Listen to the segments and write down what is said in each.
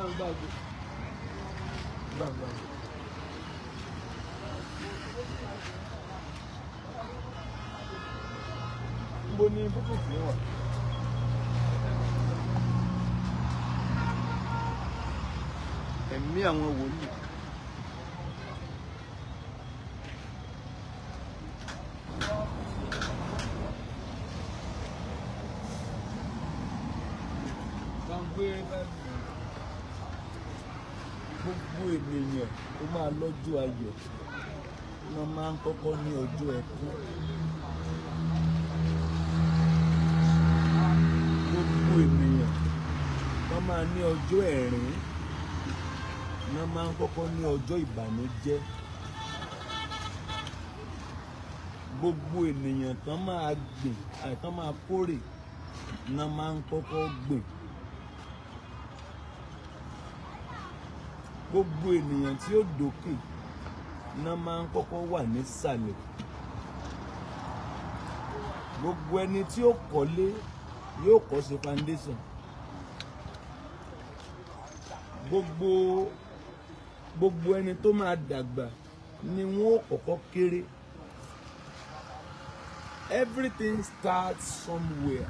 Gbàgbà. Gbàgbà. Níbo ni búkútù yẹn wà? Ẹ̀mí àwọn wòlíì. Gbàgbé báyìí. Gbogbo ènìyàn ó máa lọ́jọ́ ayọ̀, wọ́n máa ń kọ́kọ́ ní ọjọ́ ẹkún. Gbogbo ènìyàn wọ́n máa ní ọjọ́ ẹ̀rín, wọ́n máa ń kọ́kọ́ ní ọjọ́ ìbànújẹ́. Gbogbo ènìyàn tán máa gbìn àtán máa kórè, wọ́n máa ń kọ́kọ́ gbìn. Gbogbo ènìyàn tí ó dókè, wọ́n máa ń kọ́kọ́ wà nísàlẹ̀. Gbogbo ẹni tí ó kọ́lé yóò kọ́ ṣe foundation. Gbogbo gbogbo ẹni tó máa dàgbà ni wọ́n ó kọ́kọ́ kéré. Everything starts somewhere.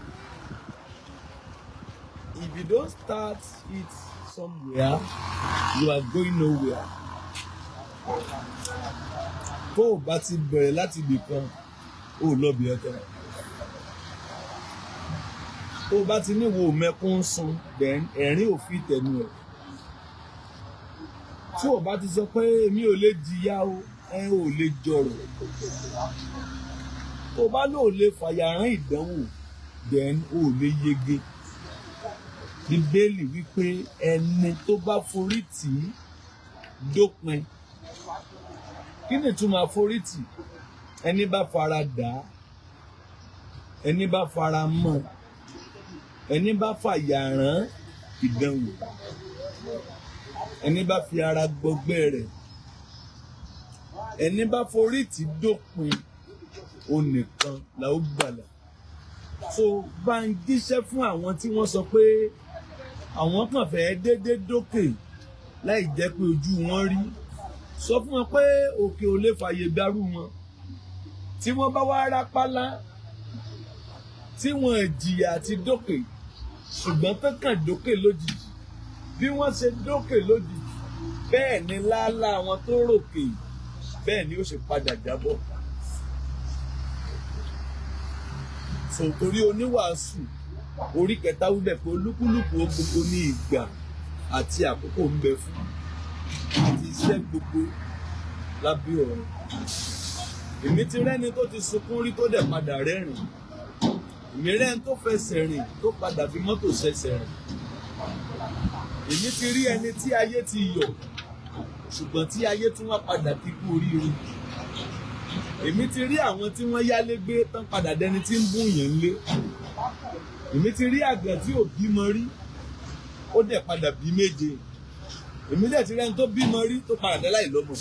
If you don't start it somewhere, you are going nowhere. Tó o bá ti bẹ̀rẹ̀ láti ibì kan, o ò lọ ibì kankan. Tó o bá ti ní wo mẹ́kún ń sun, then ẹ̀rín ò fi tẹnu ẹ̀. Tí o bá ti sọ pé èmi ò lè jìyà o, ẹ ò lè jọrọ̀. Tó o bá lò lè fàyàrán ìdánwò, then o ò lè yege. Bíbélì wípé ẹni tó bá forí tì í dópin. Kí ni ìtumọ̀ àforítì? Ẹni bá fara dà á, ẹni bá fara mọ́, ẹni bá fàyàrán ìdánwò, ẹni bá fi ara gbọgbẹ́ rẹ̀, ẹni bá forí tì í dópin, òun nìkan la ó gbàlà. So bá ń jíṣẹ́ fún àwọn tí wọ́n sọ pé àwọn kàn fẹ́ déédéé dókè láì jẹ́ pé ojú wọn rí. Sọ fún wọn pé òkè ò lè fàyè gbarú wọn. Tí wọ́n bá wá rápálá, tí wọ́n jìyà àti dókè, ṣùgbọ́n tó kàn dókè lójijì. Bí wọ́n ṣe dókè lójijì, bẹ́ẹ̀ ni láálá àwọn tó ròkè, bẹ́ẹ̀ ni ó ṣe padà jábọ́. So torí oníwàásù orí kẹta wíbẹ̀ pé olúkúlùkù ohun gbogbo ní ìgbà àti àkókò ń bẹ fún àti iṣẹ́ gbogbo lábẹ́ ọ̀run. Èmi ti rẹ́ni tó ti sunkún rí tó dẹ̀ padà rẹ́rìn. Èmi rẹ́ni tó fẹsẹ̀ rìn tó padà fi mọ́tò ṣẹsẹ̀ rìn. Èmi ti rí ẹni tí ayé ti yọ̀ ṣùgbọ́n tí ayé tún wá padà kí kú oríire. Èmi ti rí àwọn tí wọ́n yálé gbé tán padà dẹni tí ń bùn yàn lé. Èmi ti rí àgbà tí ò bímọ rí, ó dẹ̀ padà bí méje. Èmi dẹ̀ ti rẹ́ni tó bímọ rí tó padà dé láì lọ́mọ.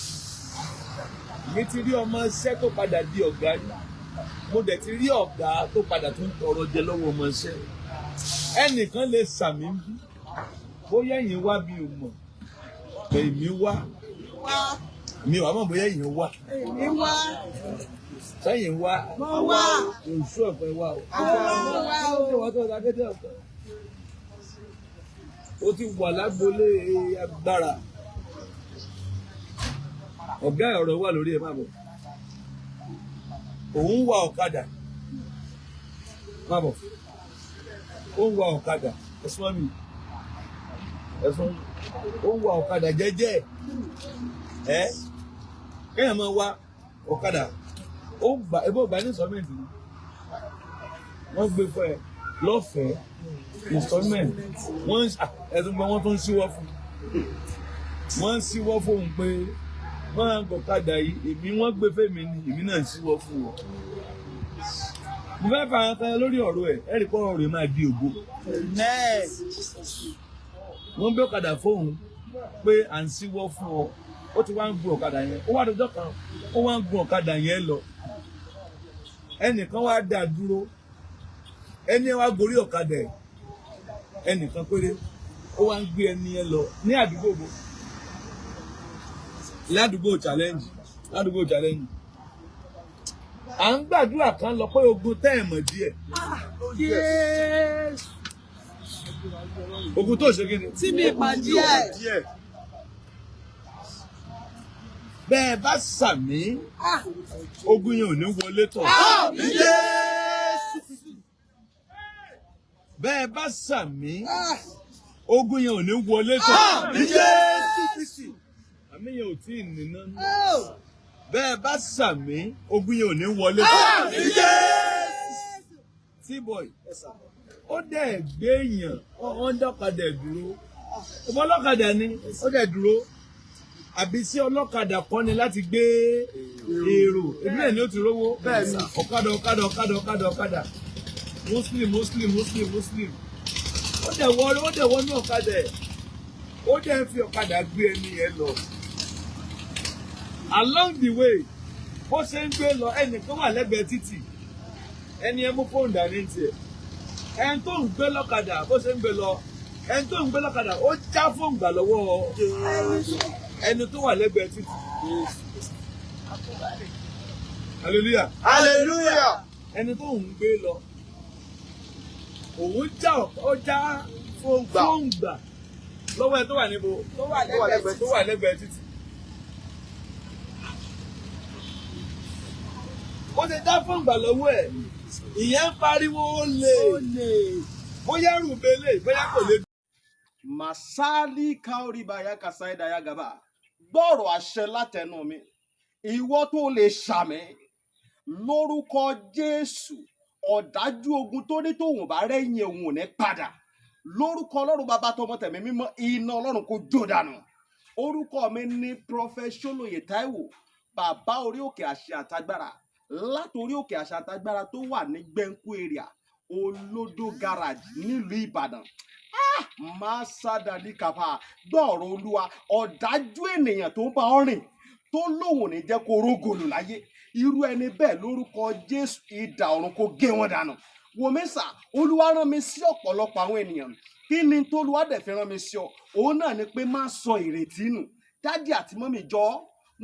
Èmi ti rí ọmọ iṣẹ́ tó padà di ọ̀gá rí. Mo dẹ̀ ti rí ọ̀gá tó padà tún tọrọ jẹ lọ́wọ́ ọmọ iṣẹ́. Ẹnìkan lè sàmì ń bí. Bóyá ẹ̀yin wá mi ò mọ̀, èmi wá. Mi ò wá mọ̀ bóyá ẹ̀yin wá. Èmi wá. Sẹ́yìn wá. Mo wá. Oṣù ọ̀pẹ wá o. Mo wá o. Ó ti wà lágbolé agbára. Ọ̀gá ọ̀rọ̀ wà lórí ẹ̀ má bọ̀. Òun ń wa ọ̀kadà. Má bọ̀. Ó ń wa ọ̀kadà. Ẹ̀sùn mi. Ẹ̀sùn. Ó ń wa ọ̀kadà jẹ́jẹ́. Ẹ́ kéèyàn máa wa ọ̀kadà. Ó gbà ebó gbà ní installment ni. Wọ́n gbé fún ẹ lọ́fẹ̀ẹ́ installment. Wọ́n ń ẹ̀sùn gbọ́n wọ́n tún ń ṣíwọ́ fún. Wọ́n ń ṣíwọ́ fóun pé wọ́n á gọ̀kadà yìí, èmi wọ́n gbé fèmí ni èmi náà ń ṣíwọ́ fún wọn. Mo fẹ́ fa àwọn kan lórí ọ̀rọ̀ ẹ̀, ẹ̀rí kọ́ ọ̀rọ̀ ẹ̀ máa di ògo. Amen. Wọ́n gbé ọ̀kadà fóun pé à ń ṣíwọ́ fún ọ. Ó ti wá ń gun ọ̀kadà yẹn. Ó wá dọjọ́ kan, ó wá ń gun ọ̀kadà yẹn lọ. Ẹnìkan wá dá dúró. Ẹni ẹ wá gorí ọ̀kadà ẹ̀. Ẹnìkan péré. Ó Ó wá ń gbé ẹni yẹn lọ ní àdúgbò bo, ládùúgbò Challenge, ládùúgbò Challenge. À ń gbàdúrà kan lọ pé ogun tẹ́ ẹ̀ mọ̀ díẹ̀. Jésù. Ogun tó ṣe kí ni? Tí mi mọ̀ díẹ̀. Bẹ́ẹ̀ bá sàmí, ogun yẹn ò ní wọlé tọ̀. Àmín Jésù. Bẹ́ẹ̀ bá sàmí, ogun yẹn ò ní wọlé tọ̀. Àmín Jésù. Àmì yẹn ò tí ì níná. Bẹ́ẹ̀ bá sàmí, ogun yẹn ò ní wọlé tọ̀. Àmín Jésù. T-boy, ó dẹ̀ gbé èèyàn, ó ń dọ́kadà ẹ̀ dúró. Ọmọ ọlọ́kadà ni, ó dẹ̀ dúró. Àbí sí ọlọ́kadà kọ́ ni láti gbé èrò? Ìbílẹ̀ ni ó ti rówó. Ọ̀kadà, ọ̀kadà, ọ̀kadà, ọ̀kadà, ọ̀kadà, Muslim, Muslim, Muslim, Muslim. Ó dẹ̀ wọnú ọ̀kadà ẹ̀, ó dẹ̀ ń fi ọ̀kadà gbé ẹni yẹn lọ. Along the way, bó ṣe ń gbé lọ, ẹnìkan wà lẹ́gbẹ̀ẹ́ títì. Ẹni ẹ mú fóònù dání tiẹ̀. Ẹni tó ń gbé lọ́kadà, bó ṣe ń gbé lọ, ẹni tó ń gbé lọ́kadà, ó já fóònù gbà lọ́wọ́ ẹni tó wà lẹ́gbẹ̀ẹ́ títì. Hallelujah. Hallelujah. Ẹni tó ń gbé lọ, òun já, ó já Fóònù gbà. fóònù gbà lọ́wọ́ ẹni tó wà níbo? Tó wà lẹ́gbẹ̀ẹ́. Tó wà lẹ́gbẹ̀ẹ́ títì. Ó ti dá fóònù gbà lọ́wọ́ ẹ̀, ìyẹn ń pariwo ó lè bóyá rúbelé, bóyá kò lè. Masali kaoribaya kasaidaya gaba. Gbọ́rọ̀ àṣẹ látẹnu mi, ìwọ tó lè ṣàmì lórúkọ Jésù, ọ̀dájú ogun tó ní tóun bá rẹ́yìn òun ò ní padà, lórúkọ Ọlọ́run Bàbá, tọmọ, tẹ̀mí mímọ́, iná Ọlọ́run kò jó dànù. Orúkọ mi ní Prophet Ṣólóyè Táíwò, bàbá orí òkè àṣẹ àtagbára, látòrí òkè àṣẹ àtagbára tó wà ní Gbẹ̀ǹkú area, Olódó Garage, nílùú Ìbàdàn. Máa sádàlí kàfà. Gbọ́ọ̀rọ̀ Olúwa: ọ̀dájú ènìyàn tó ń bá ọ rìn, tó lóun ò ní jẹ́ kó rógòlù láyé, irú ẹni bẹ́ẹ̀, lórúkọ Jésù, idà ọ̀run kó gé wọn dànù. Wòmísà, Olúwa rán mi sí ọ̀pọ̀lọpọ̀ àwọn ènìyàn. Kí ni tólúwa dẹ̀ fi rán mi sí ọ? Òun náà ni pé má sọ ìrètí nù. Daddy àti mummy, jọ,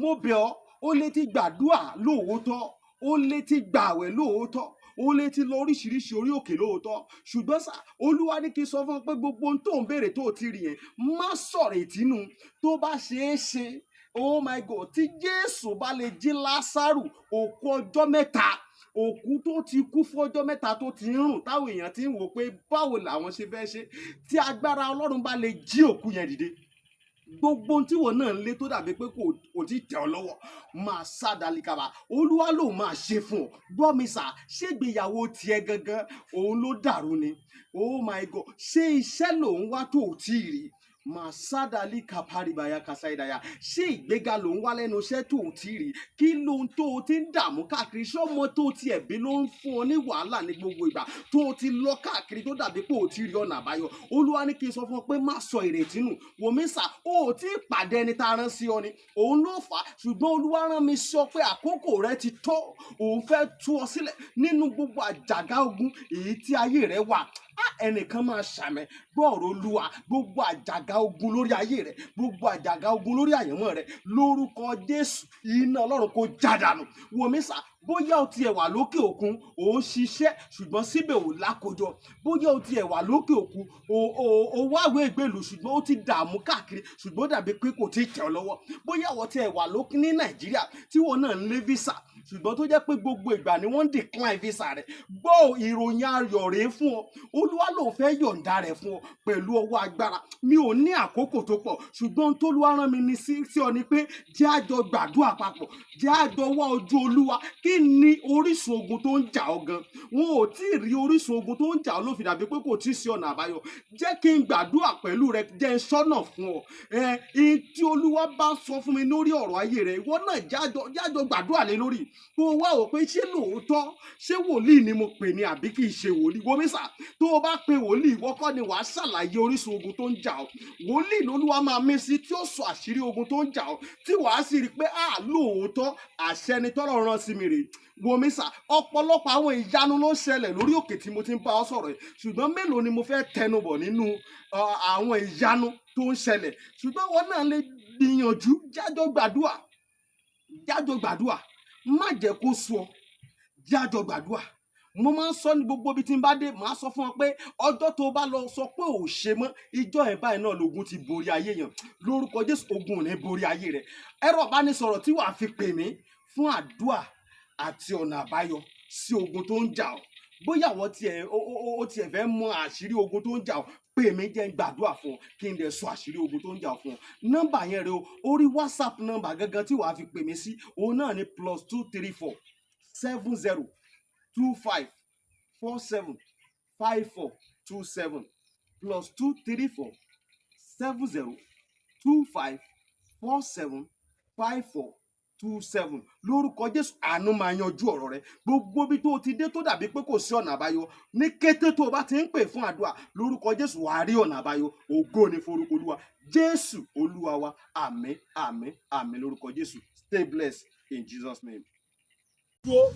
mo bẹ̀ ọ́. Ó lè ti gbàdúà lóòótọ́, ó lè ti gbààwẹ̀ lóòótọ́, ó lè ti lọ oríṣiríṣi orí òkè lóòótọ́, ṣùgbọ́n sà, Olúwa ní kí n sọ fún ọ pé gbogbo ohun tó ń béèrè tó o ti rí yẹn, má sọ̀rọ̀ ìtínú. Tó bá ṣeé ṣe, oh my God, tí Jésù bá lè jí Lásárù, òkú ọjọ́ 3, òkú tó ti kú fún ọjọ́ 3, tó ti ń rùn, táwọn èèyàn ti ń wò pé báwo làwọn ṣe fẹ́ ṣe, tí agbára Ọlọ́run bá lè jí òkú yẹn dìde, gbogbo ohun tí wọn náà ń lé tó dàbí pé kò tí tẹ̀ ọ́ lọ́wọ́, máa sá dalikaba, Olúwa ló máa ṣe fún ọ. Gbọ́ mi sà, ṣégbéyàwó tiẹ̀ gangan òun ló dàrú ni? Oh my God, ṣé iṣẹ́ lòun wá tó ò tí ì rí? Màsádàlì kàpárìbàyà kàsáìdàyà. Ṣé ìgbéga ló ń wá lẹ́nu iṣẹ́ tó ò tí ì rí? Kí lóhun tó o ti ń dààmú káàkiri? Ṣọ́mọ tó o ti ẹ̀bí ló ń fún ọ ní wàhálà ní gbogbo ìgbà tó o ti lọ káàkiri, tó dàbí pé o ti rí ọ̀nà àbáyọ? Olúwa ní kí n sọ fún ọ pé má sọ ìrètí nù. Wòmísà, o ò tí ì pàdé ẹni tá a rán sí ọ ni, òun ló fà á. Ṣùgbọ́n Olúwa rán mi sọ pé àkókò rẹ ti tó. Òun fẹ́ tú ọ sílẹ̀ nínú gbogbo àjàgà ogun èyí tí ayé rẹ wà. Á, ẹnìkan máa ṣàmẹ. Gbọ́ọ̀rọ̀ Olúwa: gbogbo àjàgà ogun lórí ayé rẹ, gbogbo àjàgà ogun lórí àyànmọ́ rẹ, lórúkọ Jésù, iná Ọlọ́run kò já dànù. Wòmísà, bóyá o tiẹ̀ wà lókè òkun, ò ń ṣiṣẹ́, ṣùgbọ́n síbẹ̀ ò lákòjọ. Bóyá o tiẹ̀ wà lókè òkun, o wáwé ìgbèlú, ṣùgbọ́n ó ti dààmú káàkiri, ṣùgbọ́n ó dàbí pé kò tí ì tẹ̀ ọ́ lọ́wọ́. Bóyá o tiẹ̀ wà lókè ní Nàìjíríà, tí wọn náà ń lé visa, ṣùgbọ́n tó jẹ́ pé gbogbo ìgbà ni wọ́n ń decline visa rẹ̀, gbọ́, ìròyìn ayọ̀ rèé fún ọ. Olúwa lòun fẹ́ yọ̀ǹda rẹ̀ fún ọ pẹ̀lú ọwọ́ agbára. Mi ò ní àkókò tó pọ̀, ṣùgbọ́n tólúwa rán mi ní sí ọ ni pé jẹ́ àjọ gbàdúrà papọ̀, jẹ́ àjọ wá ojú Olúwa. Kí ni orísun ogun tó ń jà ọ́ gan? Wọn ò tí ì rí orísun ogun tó ń jà ọ́, ló fi dàbí pé kò tí ì sí ọ̀nà àbáyọ. Jẹ́ kí n gbàdúrà pẹ̀lú rẹ, jẹ́ n sọ́nà fún ọ. Ẹ ihun tí Olúwa bá sọ fún mi lórí ọ̀rọ̀ ayé rẹ, ìwọ náà jájọ gbàdúrà lé lórí, kó o wá wò pé ṣé lóòótọ́, ṣé wòlíì ni mo pè ní àbí kì í ṣe wòlíì. Wòmísà, tó o bá pe wòlíì, ìwọ kọ́ ni wàá ṣàlàyé orísun ogun tó ń jà ọ́. Wòlíì lolúwa máa mí sí, tí ó sọ àṣírí ogun tó ń jà ọ́, tí wàá sì rí i pé à lóòótọ́, àṣẹ ni tọ́lọ̀ rán sí mi rèé. Wòmísà, ọ̀pọ̀lọpọ̀ àwọn ìyanu ló ń ṣẹlẹ̀ lórí òkè tí mo ti ń bá ọ sọ̀rọ̀ yìí, ṣùgbọ́n mélòó ni mo fẹ́ tẹnubọ̀ nínú àwọn ìyanu tó ń ṣẹlẹ̀? Ṣùgbọ́n wọn náà lè gbìyànjú, jájọ gbàdúà, jájọ gbàdúà. Má jẹ́ kó sú ọ, jájọ gbàdúà. Mo máa ń sọ ní gbogbo ibi tí n bá dé, màá sọ fún ọ pé ọjọ́ tó bá lọ sọ pé ò ṣe mọ́, ìjọ ẹ̀ báyìí náà lógun ti borí ayé yẹn. Lórúkọ Jésù, ogun ò ní borí ayé rẹ. Ẹ̀rọ ìbánisọ̀rọ̀ tí wàá fi pè mí fún àdúà àti ọ̀nà àbáyọ sí ogun tó ń jà ọ́, bóyá àwọn tiẹ̀ ó tiẹ̀ fẹ́ mọ àṣírí ogun tó ń jà ọ́, pè mí, jẹ́ n gbàdúrà fún ọ, kí n dẹ̀ sọ àṣírí ogun tó ń jà ọ́ fún ọ. Nọ́mbà yẹn rẹ o, orí WhatsApp nọ́mbà gangan tí wàá fi pè mí sí, òun náà ni +234 70 25 47 54 27, +234 70 25 47 54 27. Lórúkọ Jésù, àánú máa yanjú ọ̀rọ̀ rẹ. Gbogbo ibi tó o ti dé tó dàbí pé kò sí ọ̀nà àbáyọ, ní kété tó o bá ti ń pè fún àdúrà, lórúkọ Jésù, wàá rí ọ̀nà àbáyọ. Ògo ni forúkọ Olúwa. Jésù Olúwa wa. Àmín, àmín, àmín lórúkọ Jésù. Stay blessed in Jesus' name. Dúró,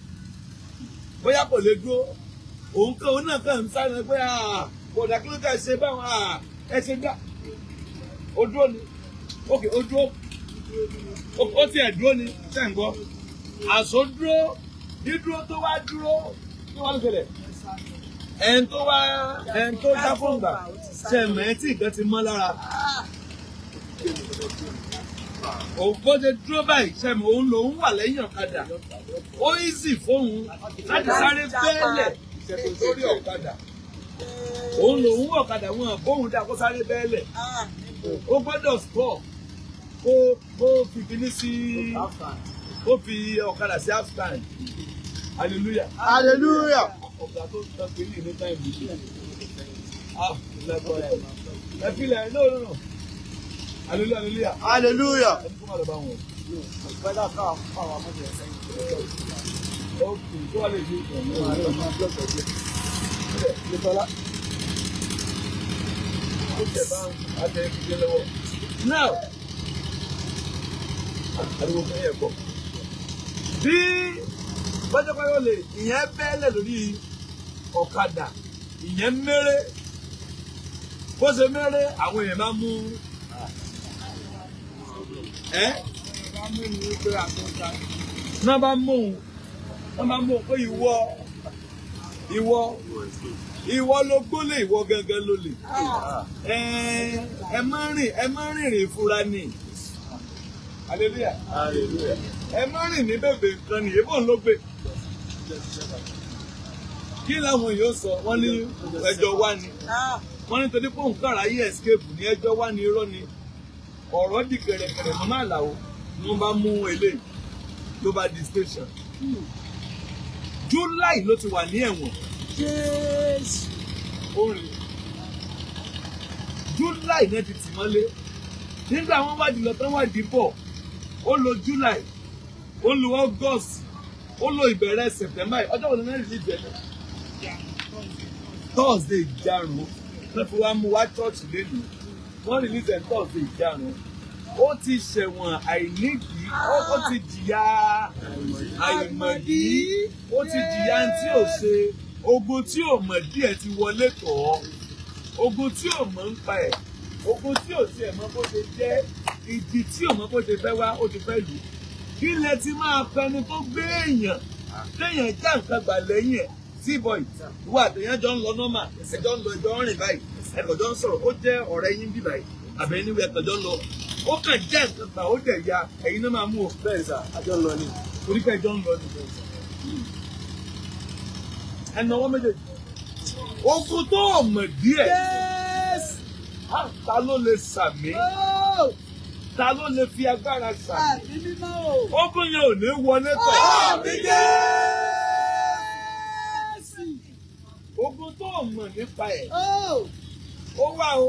bóyá kò lè dúró, òun kan òun náà kàn ń sáré pé kò dà, kí ló tẹ̀ ṣe báwọn ẹ ṣe gbá. Ó dúró ni, ok, ó dúró, ó tiẹ̀ dúró ni. Ṣe ń gbọ́ àṣọ dúró? Dídúró tó wá dúró, kí wọ́n ló ṣẹlẹ̀? Ẹn tó wá, ẹn tó dá fún gbà ṣe mẹ́ tí nǹkan ti mọ́ lára òun, bó ṣe dúró báyìí, ṣe mọ̀ òun lòun wà lẹ́yìn ọ̀kadà, ó easy fóun láti sáré bẹ́ẹ̀lẹ̀ lórí ọ̀kadà. Òun lòun wọ̀ ọ̀kadà wọn bóun dá kó sáré bẹ́ẹ̀lẹ̀, ó gbọ́dọ̀ stop, kó fi kíní sí, kó fi ọ̀kadà sí half stand. Hallelujah. Hallelujah. Ọ̀gá tó ń tán kíní ní time yìí, ah, lágbára ẹ filẹ̀. No, no, no. Hallelujah, hallelujah. Hallelujah. Ẹni kó má lọ bá wọn. Ok, tó wà lè ṣe ìtọ́lá. Ó tẹ̀ bá àtẹ ìdílé lọ́wọ́. Now, ariwo kan yẹ pọ̀. Bí pẹ́tẹ́pẹ́tẹ́ lè ìyẹn bẹ́ẹ̀lẹ̀ lórí ọ̀kadà, ìyẹn méré. Bó ṣe méré, àwọn èèyàn máa mú ẹ́ náà bá mú òun, wọ́n máa mú òun pé ìwọ, ìwọ, ìwọ ló gbólé, ìwọ gangan ló lè. Ẹ ẹ má rìn, ẹ má rìnrìn ìfura ni. Hallelujah. Ẹ má rìn ní bèbè nǹkan nìyẹn, bóun ló gbé. Kí làwọn yóò sọ? Wọ́n ní ẹjọ́ wá ni. Wọ́n ní torí pé òun kàrà yí escape ní ẹjọ́ wá ní, irọ́ ni. Ọ̀rọ̀ di kẹ̀rẹ̀kẹ̀rẹ̀ mọ́ máa làwọ̀ ni wọ́n bá mú eléyìí ló bá di station. July ló ti wà ní ẹ̀wọ̀n. Jésù. Orin July náà ti tì mọ́lé. Nígbà wọn wádìí lọ tán, wádìí bọ̀, ó lo July, ó lo August, ó lo ìbẹ̀rẹ̀ September. Ọjọ́ wo ni wọ́n rí ìbẹ̀rẹ̀? Thursday ìjarun wọ́n fi wá mú wá church lẹ́nu. Wọ́n release ẹ̀ Thursday ìjarun. Ó ti ṣẹ̀wọ̀n àìnídìí, ó ti jìyà àìmọ̀dí, ó ti jìyà tí ò ṣe. Ogun tí ò mọ̀ díẹ̀ ti wọlé tọ̀ ọ́, ogun tí ò mọ̀ ń pa ẹ̀, ogun tí ò tiẹ̀ mọ̀ bó ṣe jẹ́, ìjì tí ò mọ̀ bó ṣe fẹ́ wá, ó ti fẹ́ lù. Kí lẹ ti máa fẹni tó gbé èèyàn téèyàn já nǹkan gbà lẹ́yìn ẹ̀? Tí boy, ìwọ àtẹ̀yàn jọ ń lọ normal, ẹjọ́ ń lọ, ẹjọ́ ń rìn báyìí, ẹkọ̀ jọ ń sọ̀rọ̀, ó jẹ́ ọ̀rẹ́ yín bí báyìí àbẹ̀ níwẹ̀, ẹkọ̀ jọ ń lọ, ó kàn já nǹkan gbà, ó dẹ̀ ya, ẹ̀yin náà máa mú o. Bẹ́ẹ̀ sà, àjọ ń lọ ni. Torí pé ẹjọ́ ń lọ ni. Ẹnà ọwọ́ méjèèjì, ogun tó mọ̀ díẹ̀. Jésù. Ta ló lè sàmí? Ooo. Ta ló lè fi agbára sàmí? Ẹ̀mí mímọ́ o. Ogun yẹn ò ní wọlé tọ̀. Àmín Jésù. Ogun tó mọ̀ nípa ẹ̀. Ooo. Ó wà o,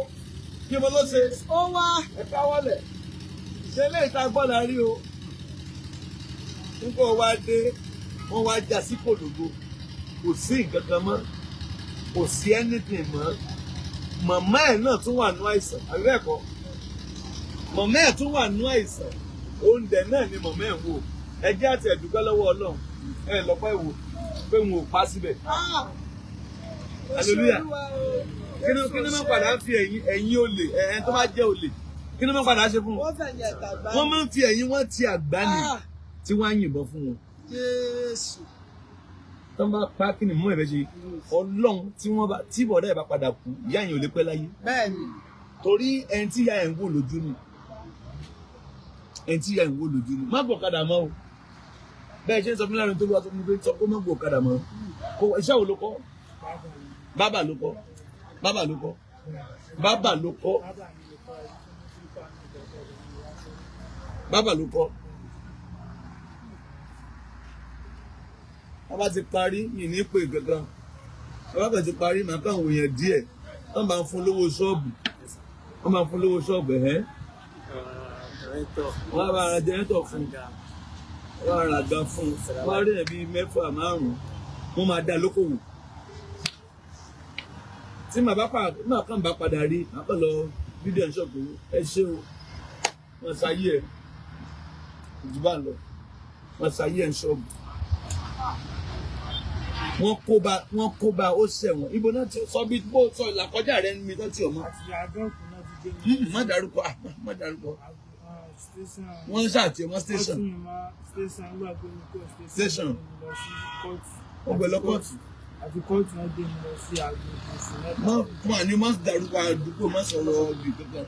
kí mo ló ṣe? Ó wá. Ẹ káwọ́lẹ̀ ṣe lè ta gbọ́dọ̀ rí o. Nígbà wá dé, wọ́n wá já sí kòlògbò, kò sí nǹkan kan mọ́, kò sí anything mọ́. Màmá ẹ̀ náà tún wà nú àìsàn, àbí bẹ́ẹ̀ kọ́? Màmá ẹ̀ tún wà nú àìsàn, oúnjẹ náà ni màmá ẹ̀ ń wò. Ẹ jẹ́ àti ẹ̀dúpẹ́ lọ́wọ́ Ọlọ́run. Ẹ lọ́pọ̀ ìwò pé n ò pa síbẹ̀. Hallelujah. Kí ni máa padà ń fi ẹ̀yìn ẹ̀yìn olè, ẹ̀yìn tó bá jẹ́ olè, kí ni máa padà ṣe fún wọn? Wọ́n fẹ̀yìn ẹ̀tàgbá. Wọ́n máa ń fi ẹ̀yìn wọn ti àgbá ni tí wọ́n á yìnbọn fún wọn. Jésù. Tó ń bá pa, kí ni mú ẹ̀fẹ́ ṣe? Ọlọ́run, tí wọ́n bá tí bọ̀dá ẹ̀ bá padà kú, ìyá yẹn ò lè pẹ́ láyé. Bẹ́ẹ̀ni. Torí ẹni tí ìyá ẹ̀ ń wò lójú ni, ẹni tí ìyá ẹ̀ ń wò lójú ni. Má gbọ̀kadà mọ́ o. Bẹ́ẹ̀ ṣe ń sọ fún láàrin tó lọ́wọ́ tó ń gbé sọ pé má gbọ̀kadà mọ́. Kó iṣẹ́ wo ló kọ́? Bábà ló kọ́, bábà ló kọ́, bábà ló kọ́, bábà ló kọ́. Bàbá ti parí mi ní pè kankan. Bàbá kan ti parí, màá kàn wòyàn díẹ̀. Wọ́n máa ń fún lówó ṣọ́ọ̀bù, wọ́n máa ń fún lówó ṣọ́ọ̀bù ẹ̀hẹ́. Wọ́n á bá ara generator fún un, wọ́n á ra àga fún un, wọ́n á rí ẹ̀ bíi mẹ́fà márùn-ún, wọ́n máa dá lókòwò. Tí màá bá pa, màá kàn bá padà rí, màá kàn lọ fídíò ṣọ́ọ̀bù. Ẹ ṣé o, wọ́n ṣayé ẹ̀ jù bá lọ, wọ́n ṣayé ẹ̀ ṣọ́ọ̀bù. Wọ́n kó bá, wọ́n kó bá, ó ṣẹ̀wọ̀n. Ibo náà ti sọ bí bó sọ ìlàkọjá rẹ níbi tó ti ọmọ. Àti àgọ́kù náà ti gbé mi. Má dárúkọ, ah, má dárúkọ. Station. Wọ́n ṣàtì ọmọ station. Wọ́n tún mi mọ́ station nígbà tó mi kó station. Station. Wọ́n gbé mi lọ sí kóòtù. Wọ́n gbé lọ kóòtù. Àti kóòtù wọ́n gbé mi lọ sí agbègbè oṣù 3. Má fún àní, má dárúkọ àdúgbò, má sọ̀rọ̀ ibì kankan.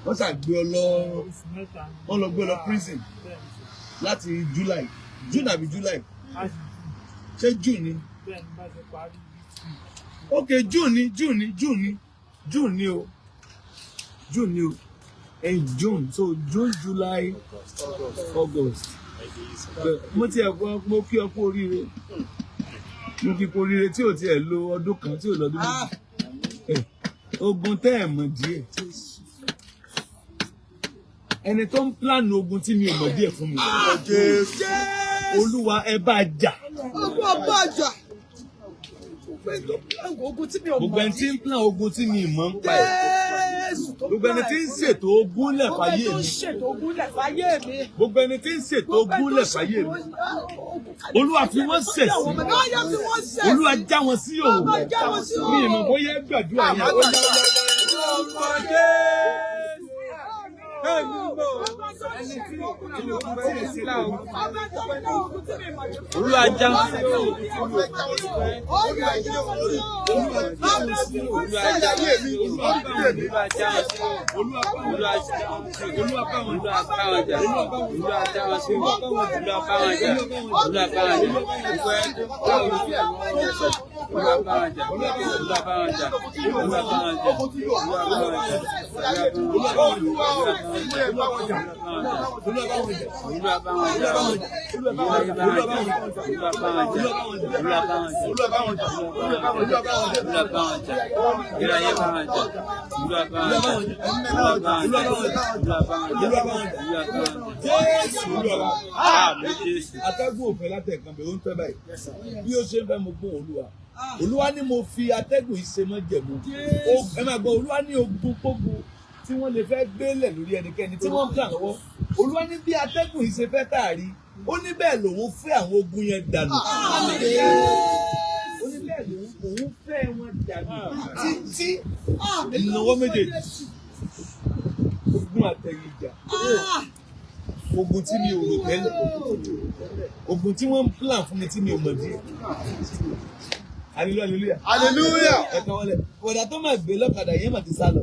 Wọ́n ṣàgbé ọ lọ. Oṣù 3 ni. Wọ́n lọ gbé ọ lọ prison. Bẹ́ẹ̀ni sir. Láti July, June àbí July? Láti Ṣé June ni? Bẹ́ẹ̀ni, bá ṣe parí. Ok, June ni, June ni, June ni, June ni o, June ni o, in June. So June, July, August. Bẹ́ẹ̀, mo tiẹ̀ kọ́, mo kí ọ kú oríire, mo kí kú oríire tí ò tiẹ̀ lo ọdún kan, tí ò lọ́dún 2. Ogun tẹ́ ẹ̀ mọ̀ díẹ̀, ẹni tó ń plan ogun tí mi ò mọ̀ díẹ̀ fún mi, Olúwa, ẹ bá jà. Ogun ọba àjà. Ogun tí mi ò Gbogbo mọ̀. ẹni tí ń plan ogun tí mi ì mọ̀ ń pa ẹ̀, Jésù tó gbogbo ẹni tí ń ṣètò ogun lẹ̀ Gbogbo ẹni fáyé tó ń mi, ṣètò ogun lẹ̀ fáyé mi. gbogbo ẹni tí ń ṣètò ogun lẹ̀ fáyé mi, Olúwa fi wọ́n ṣẹ̀ sí. Olúwa fi wọ́n ṣẹ̀ sí. Olúwa já wọn sí òwò. Olúwa já wọn sí Mi ì mọ̀ òwò. bóyá ẹ gbàdúrà yẹn. Ó yá, ó yá, ó yá. Olúwa já wọn sí òwò. Olúwa já wọn sí òwò. Olúwa já wọn sí òwò. Olúwa já wọn sí òwò. Olúwa bá wọn Olúwa bá wọn jà. Olúwa já wọn sí òwò. Olúwa bá wọn jà. Olúwa bá wọn jà. Gbogbo ẹni tó bá wọn jà. Olúwa bá wọn jà. Olúwa bá wọn jà. Olúwa bá wọn jà. Olúwa bá wọn jà. Olúwa bá wọn jà. Olúwa bá wọn jà. Olúwa bá wọn jà. Olúwa bá wọn jà. Olúwa bá wọn jà. Olúwa bá wọn jà. Olúwa bá wọn jà. Olúwa bá wọn jà. Olúwa bá wọn jà. Olúwa bá wọn jà. Ìráyé bá wọn jà. Olúwa bá wọn jà. Olúwa bá wọn jà. Olúwa bá wọn jà. Olúwa bá wọn jà. Olúwa bá wọn jà. Jésù Olúwa wa. Àmín Jésù. Atẹ́gùn òfin látẹ̀kan bẹ̀, ó ń fẹ́ báyìí. Bí ó ṣe ń fẹ́, mo gbóhùn Olúwa. Olúwa ní mo fi atẹ́gùn yìí ṣe májẹ̀mú. Ẹ máa gbọ́, Olúwa ní ogun kógun tí wọ́n lè fẹ́ gbélẹ̀ lórí ẹnikẹ́ni tí wọ́n ń kà lọ́wọ́. Olúwa ní bí atẹ́gùn yìí ṣe fẹ́ tààrí. Ó ní bẹ́ẹ̀ lòun fẹ́ àwọn ogun yẹn dànù. Ó ní bẹ́ẹ̀ lòun òun fẹ́ wọn dànù títí ìnáwó méjèèjì. Ogun àtẹ̀yìnjà, ogun tí mi ò rò tẹ́lẹ̀, ogun tí wọ́n ń plan fún mi tí mi ò mọ̀ díẹ̀. Hallelujah, hallelujah. Hallelujah. Ẹ kàn wọlé. Bọ̀dà tó máa gbé lọ́kadà yẹn mà ti sá lọ.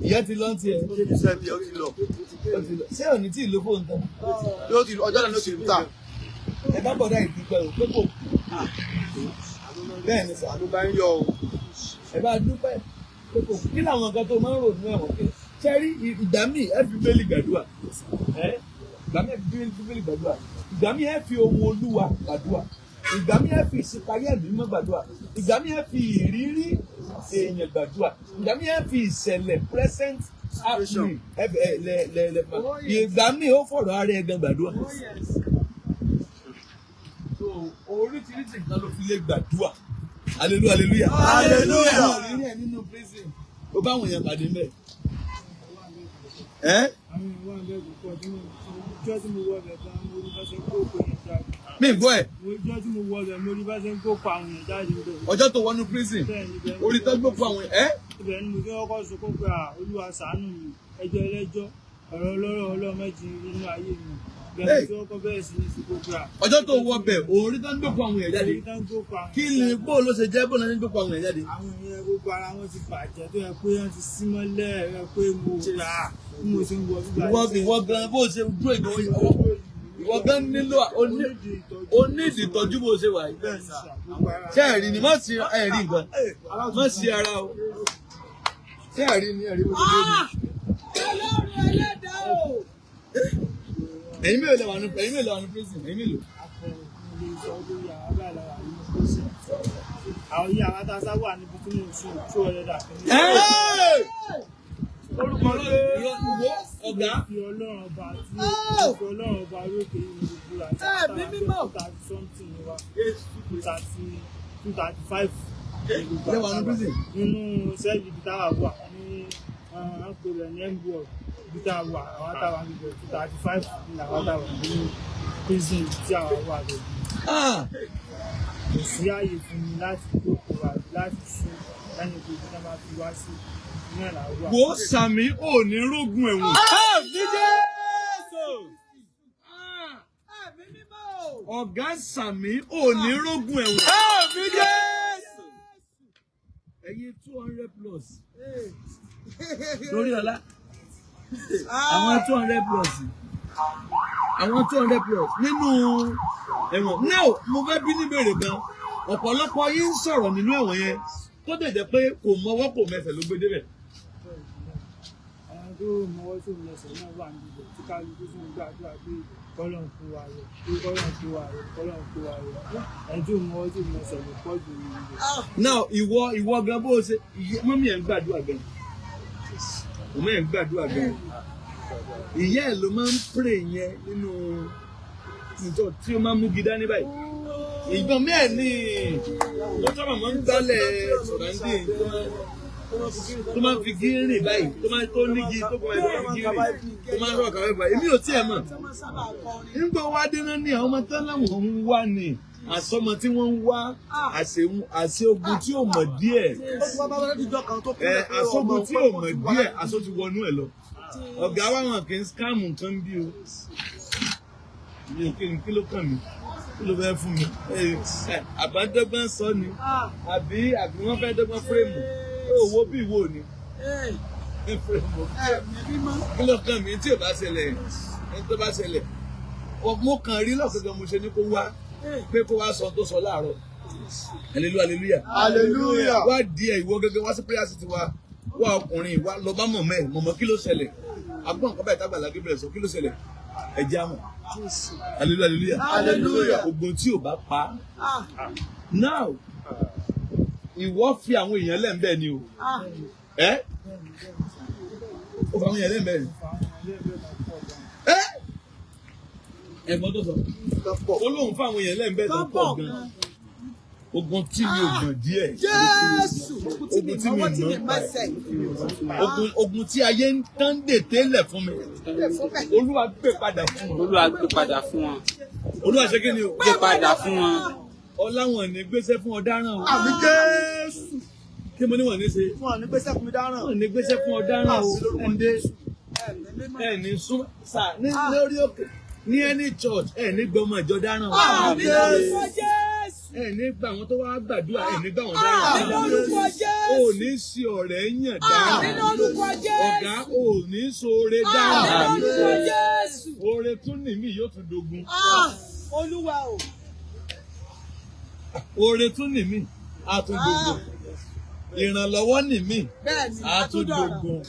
Ìyá ti lọ tiẹ̀. Iṣẹ́ bí ó ti lọ. Ó ti lọ. Ṣé òní tí ìlú fóònù tán? Yóò ti ọjọ́ náà ló ti ta. Ẹ bá bọ̀dà ìdúpẹ́ o pé kò kú. Bẹ́ẹ̀ ni sà. Àánú bá ń yọ o. Ẹ bá dúpẹ́ pé kò kú. Kí làwọn nǹkan tó máa ń rò nínú ẹ̀wọ̀n pé ṣe rí ìgbà míì ẹ fi bẹ́ẹ̀lì gbàdúrà. Ẹ ìgbà míì ẹ fi bẹ́ẹ̀lì gbàdúrà. Ìgbà míì ẹ fi ohun Olúwa gbàdúrà. Ìgbà míì ẹ fi ìṣípayá ẹ̀mí mímọ́ gbàdúrà. Ìgbà míì ẹ fi ìrírí èèyàn gbàdúrà. Ìgbà míì ẹ fi ìṣẹ̀lẹ̀, present happening, ẹ ẹ lẹ lẹ lẹ fà. Ìgbà míì ó fọ̀rọ̀ ara ẹ gan gbàdúrà. So oríṣiríṣi nǹkan ló fi lè gbàdúrà. Hallelujah, hallelujah. Hallelujah. Ìrírí ẹ nínú prison. Ó bá àwọn èèyàn pàdé mẹ́. Ẹ́ Àwọn èèyàn wà bẹ́ẹ̀ púpọ̀ tí mo jọ́ tí mo wọ bẹ̀ tán, mo rí bá ṣe kó òkú yẹn jáde. Mi gbọ́ ẹ̀. Ọjọ́ tí mo wọ bẹ̀, mo rí bá ṣe ń kó pa àwọn èèyàn jáde níbẹ̀. Ọjọ́ tó wọnú prison, Bẹ́ẹ̀ ni, bẹ́ẹ̀ ni. orí tó gbókù àwọn ẹ̀. Ibẹ̀ ni mo fi kọ́kọ́ sunkún pé, à, Olúwa ṣàánú mi, ẹjọ́ ẹlẹ́jọ́, ọ̀rọ̀ ọlọ́rọ̀ ọlọ́mẹ́jì nínú ayé mi. Bẹ́ẹ̀ ni tí wọ́n kọ́ bẹ̀rẹ̀ sí ní sunkún pé, à, Ọjọ́ tó wọ bẹ̀, orí tó gbókù àwọn èèyàn jáde. orí tó ń kó pa àwọn Kí ni bó ló ṣe jẹ́, bó ló ṣe ń gbókù àwọn èèyàn jáde? Àwọn èèyàn, gbogbo ara wọn ti bàjẹ́, tó yẹ pé wọ́n ti sí mọ́lẹ̀, yẹ pé mo gbà bí mo ṣe ń wọ bíbá. Ìwọ gan bó ṣe dúró, ìwọ gan nílò onídìí ìtọ́jú bó ṣe wà yìí. Ṣé ẹ̀rí ni? Má sí ẹ̀rí nǹkan, má sí ara o. Ṣé ẹ̀rí ni? Ẹ̀rí bó ṣe dúró ni. Ọlọ́run ẹlẹ́dàá o. Ẹ̀yin mélòó lẹ wà ní prison? Ẹ̀yin mélòó? Àwọn yìí, àwọn tá a sá wà níbi tí mo sùn 200 and. Orúkọ irọ́ ìwọ ọ̀gá. Fi Ọlọ́run ọba tí ó fi Ọlọ́run ọba lókè yìí ní gbogbo àti Ẹ̀mí mímọ́. 30 something ni wa, 230, 235. Lẹ wà ní prison. Nínú cell ibi táwa wà ní àpèrè ní mbour, ibi táwa wà, àwọn táwa níbẹ̀, 235 ní àwọn táwa nínú prison tí àwa wà lọ. Ah! Kò sí ààyè fún mi láti jókòó àbí láti sùn lẹ́yìn pé ibi tí wọ́n bá fi wá sí náà là wà. Wo sàmì, ò ní rógun ẹ̀wọ̀n. Ẹ̀mí mímọ́ o. Ọ̀gá, sàmì, ò ní rógun ẹ̀wọ̀n. Ẹ̀yin 200 plus. Lórí ọlá. Àwọn 200 plus. Àwọn 200 plus nínú ẹ̀wọ̀n. Now, mo fẹ́ bí ní bèrè gan. Ọ̀pọ̀lọpọ̀ yín ń sọ̀rọ̀ nínú ẹ̀wọ̀n yẹn tó dẹ̀ jẹ́ pé kò mọwọ́ kò mẹsẹ̀ ló gbé débẹ̀. Àwọn tó mọwọ́ tó mẹsẹ̀ náà wà níbẹ̀, tí kálukú sì ń gbàdúrà pé kọ́lọ́n kó wa yọ, pé kọ́lọ́n kó wa yọ, kọ́lọ́n kó wa yọ. Ẹni tó mọwọ́ tó mẹsẹ̀ ló pọ̀ jù níbẹ̀. Now, ìwọ gan bó o ṣe mummy ẹ̀ ń gbàdúrà gan. Mummy ẹ̀ ń gbàdúrà gan. Ìyá ẹ̀ ló máa ń pray yẹn nínú ìjọ tí ó máa ń mú gidá ní báyìí. Ìgbọ́n mi ẹ̀ ní ó sábà máa ń gbálẹ̀ surrounding, tó máa ń fi gírìn báyìí, tó máa tó nígi tó kọ́ máa fi gírìn, tó máa ń rọ̀ kàwé báyìí. Èmi ò tiẹ̀ mọ̀. Tí wọ́n sábà kọrin. Nígbà wá dé náà ní àwọn ọmọ tán láwọn ń wá ní àsọmọ tí wọ́n ń wá, àṣẹ ogun tí ò mọ̀ díẹ̀. Ó ti wá bá wọn láti ìjọ kan tó kú. Ẹ àsọgun tí ò mọ̀ díẹ̀, àsọ ti wọnú ẹ̀ lọ. Ọ̀gá wa, wọn kì í scam nǹkan bí o. Mi ò kí ni, kí ló kàn mí? Kí ló fẹ́ fún mi? Ẹ àbádọ́gbọ́n sọ ni, àbí wọ́n fẹ́ dọ́gbọ́n frame ó wo bí ìwọ ni frame. Ẹ̀mí mímọ́. Kí ló kàn mí tí ò bá ṣẹlẹ̀? Ẹni tó bá ṣẹlẹ̀, mo kàn rí lọ́kọ̀ọ́gàn, mo ṣe ní kó wá pé kó wá sọ tó sọ láàárọ̀. Hallelujah, hallelujah. Hallelujah. Wá di ẹ, ìwọ gẹ́gẹ́ wá sí prayer city wa, wá ọkùnrin wá lọ bá mọ̀mọ́ ẹ̀. Mọ̀mọ́, kí ló ṣẹlẹ̀? Agbọ́n nǹkan báyìí tágbàlá Gabriel sọ, kí ló ṣẹlẹ̀? Ẹ jẹ́ àmọ̀. Hallelujah, hallelujah. Hallelujah. Ogun tí ò bá pa now, ìwọ fi àwọn èèyàn lẹ́ǹbẹ̀ ni o. Ẹ ó fa àwọn èèyàn lẹ́ǹbẹ̀ ni. Ẹ ẹ̀gbọ́n tó sọ, ó lóun fún àwọn èèyàn lẹ́ǹbẹ̀ tó pọ̀ gan. Ogun tí mi ò gbọ̀n díẹ̀. Jésù, ogun tí mi Ogun tí mi mọ́wọ́, tí mi mọ̀. mẹ́sẹ̀. Ogun tí ayé ń tán dètè lẹ̀ fún mi, Olúwa gbé padà fún wọn. Olúwa gbé padà fún wọn. Olúwa ṣe kí ni o? Gbé padà fún wọn. Ọláwọn ní gbéṣẹ́ fún ọ̀daràn o. Àmín Jésù. Kí mo ní wọn ní ṣe? Fún ọ ní gbèsè fún mi dáràn. Wọn ní gbéṣẹ́ fún ọ̀daràn o. Ẹ̀ǹdẹ́ ẹ̀ ní sún sà ní lórí òkè ní any church, ẹ̀ ní gbọmọ ìjọ dáràn o. Àmín lórúkọ Jésù. Ẹ̀ ní gba àwọn tó wá gbàdúrà, ẹ̀ ní gbà wọn Àmín dáràn. lórúkọ O Jésù. ní sí ọ̀rẹ́ yàn Àmín dáràn. lórúkọ Jésù. Ọ̀gá, o ní sóore Àmín dáràn. lórúkọ Jésù. Oore tún nìmí yóò tún dogun. Ah, Olúwa o. Oore tún nìmí á tún dogun. Ìrànlọ́wọ́ nìmí Bẹ́ẹ̀ni, á tún àtúndọ̀rọ̀. dogun.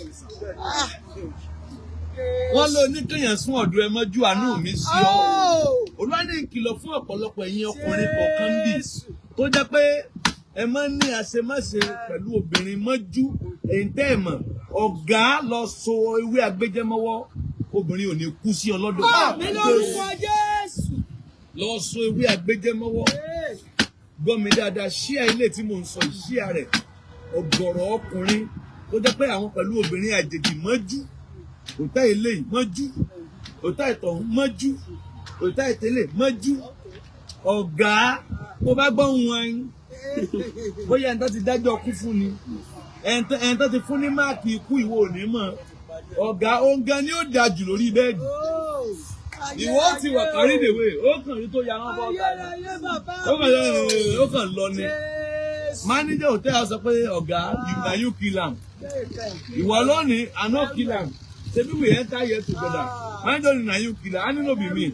Wọ́n lé oníkéèyàn sún ọ̀dọ̀ ẹ mọ́jú, àánú mi sí ọ. Oh! Olúwa ní ìkìlọ̀ fún ọ̀pọ̀lọpọ̀ ẹ̀yin ọkùnrin kọ̀ọ̀kan bì tó jẹ́ pé ẹ máa ń ní àṣemáṣe pẹ̀lú obìnrin mọ́jú. Èyí tẹ́ ẹ̀ mọ̀, ọ̀gá, lọ so ewé agbẹjẹmọ́wọ́, obìnrin ò ní kú sí ọ lọ́dọ̀. Àmín lórúkọ Jésù. Lọ so ewé agbẹjẹmọ́wọ́. Gbọ́ mi dáadáa, ṣíà ilé tí mò ń sọ yìí, ṣíà rẹ̀. Ọ̀gọ̀rọ̀ ọkùnrin tó jẹ́ pé àwọn pẹ̀lú obìnrin àjèjì mọ́jú, òtá ilé yìí mọ́jú, òtá ìtọ̀hún mọ́jú, òtá ìtẹ́lẹ̀ mọ́jú. Ọ̀gá, bó bá gbọ́ wọn, bóyá ẹni tó ti dájọ́ kú fún ni, ẹni tó ti fún ní máàkì ikú, ìwọ ò ní mọ̀. Ọ̀gá, òun gan ni ó da jù lórí bẹ́ẹ̀dì. Ìwọ ó ti wà kárí ìdèwé, ó kàn rí tó ya wọn bọ́ ọ̀gá ni. Ó kàn lọ ni. Manager hotel sọ pé, "Ọ̀gá, na you kill am." Ìwọ lónìí, "I no kill am. Ṣebí we enter here together." Manager ní, "Na you kill am." A ní, "No be me."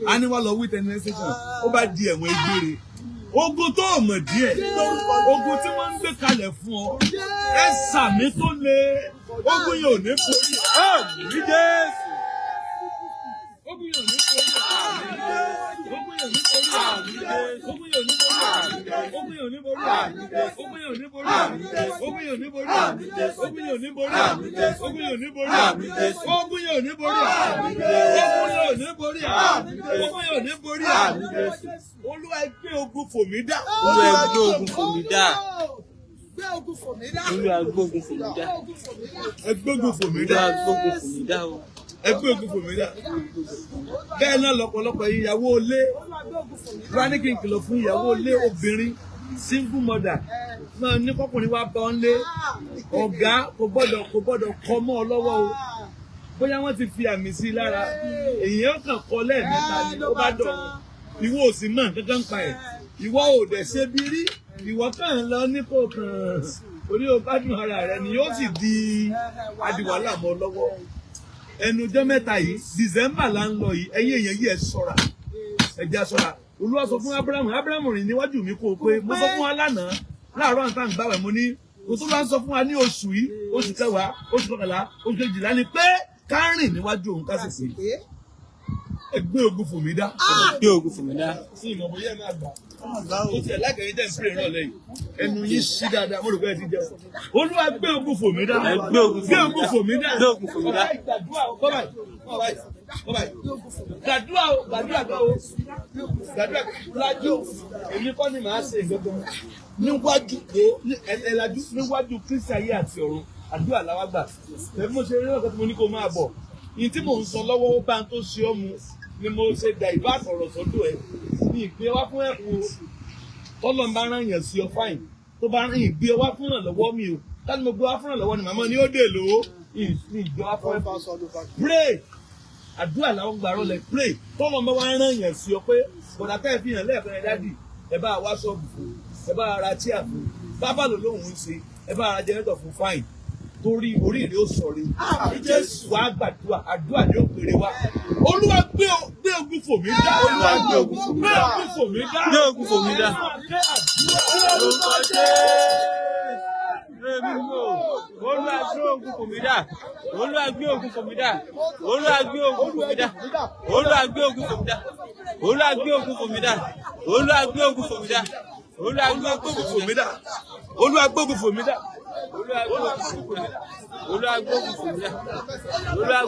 A ní wá lọ witness station. Ó bá di ẹ̀wọ̀n egbére. Ogun tó o mọ̀ díẹ̀, ogun tí wọ́n ń gbé kalẹ̀ fún ọ, ẹ sàmì tó le, ogun yẹn ò ní forí. Àmín Jésù. Ogun yẹn ò ní forí. Ogun yẹn ò ní forí. Ogun yẹn ò ní borí. Ogun yẹn ò ní borí. Ogun yẹn ò ní borí. Ogun yẹn ò ní borí. Ogun yẹn ò ní borí. Ogun yẹn ò ní borí. Ogun yẹn ò ní borí. Ogun yẹn ò ní borí. Ogun yẹn ò ní borí. Olúwa, gbé ogun fò mí dá. Olúwa, gbé ogun fò mí dá. Gbé ogun fò mí dá. Olúwa, gbógun fò mí dá. Gbé ogun fò mí dá. Ẹ gbógun fò mí dá. Olúwa, gbógun fò mí dá o. Ẹ gbé ogun fò mí dá. Bẹ́ẹ̀ náà lọ́pọ̀lọpọ̀ ìyàwó ilé Olúwa, gbé ogun fò mí dá. wá ní kí n kìlọ̀ fún ìyàwó ilé, obìnrin single mother máa ní kọkùnrin wá bá ọ́n lé. Ọ̀gá, kò gbọ́dọ̀ kọ́ mọ́ ọ lọ́wọ́ o. Bóyá wọ́n ti fi àmì sí i lára, èèyàn kàn kọ lẹ́ẹ̀mẹ́ta ni, ó bá dọ̀rùn. Ìwọ ò sì mọ̀ nǹkan kan pa ẹ̀, ìwọ ò dẹ̀ ṣe bí rí, ìwọ kàn ń lọ ní kò kàn orí o gbádùn ara rẹ ni, yóò sì di adiwàhálà mọ́ ọ lọ́wọ́. Ẹnu ọjọ́ mẹ́ta yìí, December là ń lọ yìí, ẹ̀yin èèyàn yìí, ẹ ṣọ́ra, ẹ jẹ́ á ṣọ́ra. Olúwa sọ fún Abrahamu, "Abrahamu, rìn níwájú mi kó o pé." Mo sọ fún wa lánàá láàárọ̀ àǹtá ń gbàwẹ̀, mo ní kò tó bá ń sọ fún wa ní oṣù yìí, oṣù kẹwàá, oṣù kọkànlá, oṣù kejìlá, ni pé ká rìn níwájú òun, ká sì pé ẹ gbé ogun fò mí dá. Gbé ogun fò mí dá. Sí ìmọ̀ bóyá ẹ máa gbà ó tiẹ̀ lákẹ́yìn tẹ̀ ń pè ràn lẹ́yìn, ẹnu yín ṣí dáadáa, mo rò pé ẹ ti jẹun. Olúwa, gbé ogun fò mí dá. Ẹ gbé ogun fò Gbé mí ogun dá. fò mí dá. Gbé ogun fò mí dá. Gbàdúrà o, bọ́ báyìí, bọ́ báyìí, bọ́ báyìí. Gbàdúrà o, gbàdúrà gan o, gbàdúrà. Lajú, èmi kọ́ ni màá ṣe nǹkan kan níwájú o, ẹ lajú níwájú Kristi, ayé àti ọ̀run. Àdúrà làwa gbà. Ẹbí mo ṣe rí ọ̀kan tí mo ní kó máa bọ̀ yìí tí mò ń sọ lọ́wọ́, ó bá ń tó ṣe ọ́ mu ni mo ṣe dà ìbá àtọ̀rọ̀ sọ́dọ̀ ẹ̀ ní ìgbé wá fún ẹ̀kú o. Tọ́lọ́ ń bá rán yàn sí ọ, fine. Tó bá rán ìgbé wá fún ìrànlọ́wọ́ mi o, káni mo gbé wá fún ìrànlọ́wọ́ ni màmá ni ó dè lò ó ní ìgbé wá fún ẹ̀kú. Pray, àdúrà làwọn gbà rọlẹ̀. Pray, tọ́lọ́ ń bá wá rán yàn sí ọ pé bọ̀dà tẹ́ ẹ fi hàn lẹ́ẹ̀kan ẹ, "Daddy, ẹ bá wá ṣọ́ọ̀bù fún, ẹ bá ra chair fún bábà lò lóhùn ń ṣe, ẹ bá ra generator fún," fine, torí orí ìrè ó sọ̀rọ̀. Jésù wàá gbàdúrà, àdúrà ni ó pèrè wá. Olúwa, gbé ogun fò mí dá. Olúwa, gbé ogun fò mí Gbé dá. ogun fò mí dá. Gbé ogun fò mí dá. Gbé àdúrà. Orúkọ Jésù. Èmi mò. Olúwa, gbé ogun fò mí dá. Olúwa, gbé ogun fò mí dá. Olúwa, gbé ogun fò mí dá. Olúwa, gbé ogun fò mí dá. Olúwa, gbé ogun fò mí dá. Olúwa, gbé ogun fò mí dá. Olúwa, gbé ogun Fò mí dá. Olúwa, gbógun fò mí dá. Olúwa, gbé ogun fò mí dá. Olúwa, gbé ogun fò mí dá. Olúwa, gbé ogun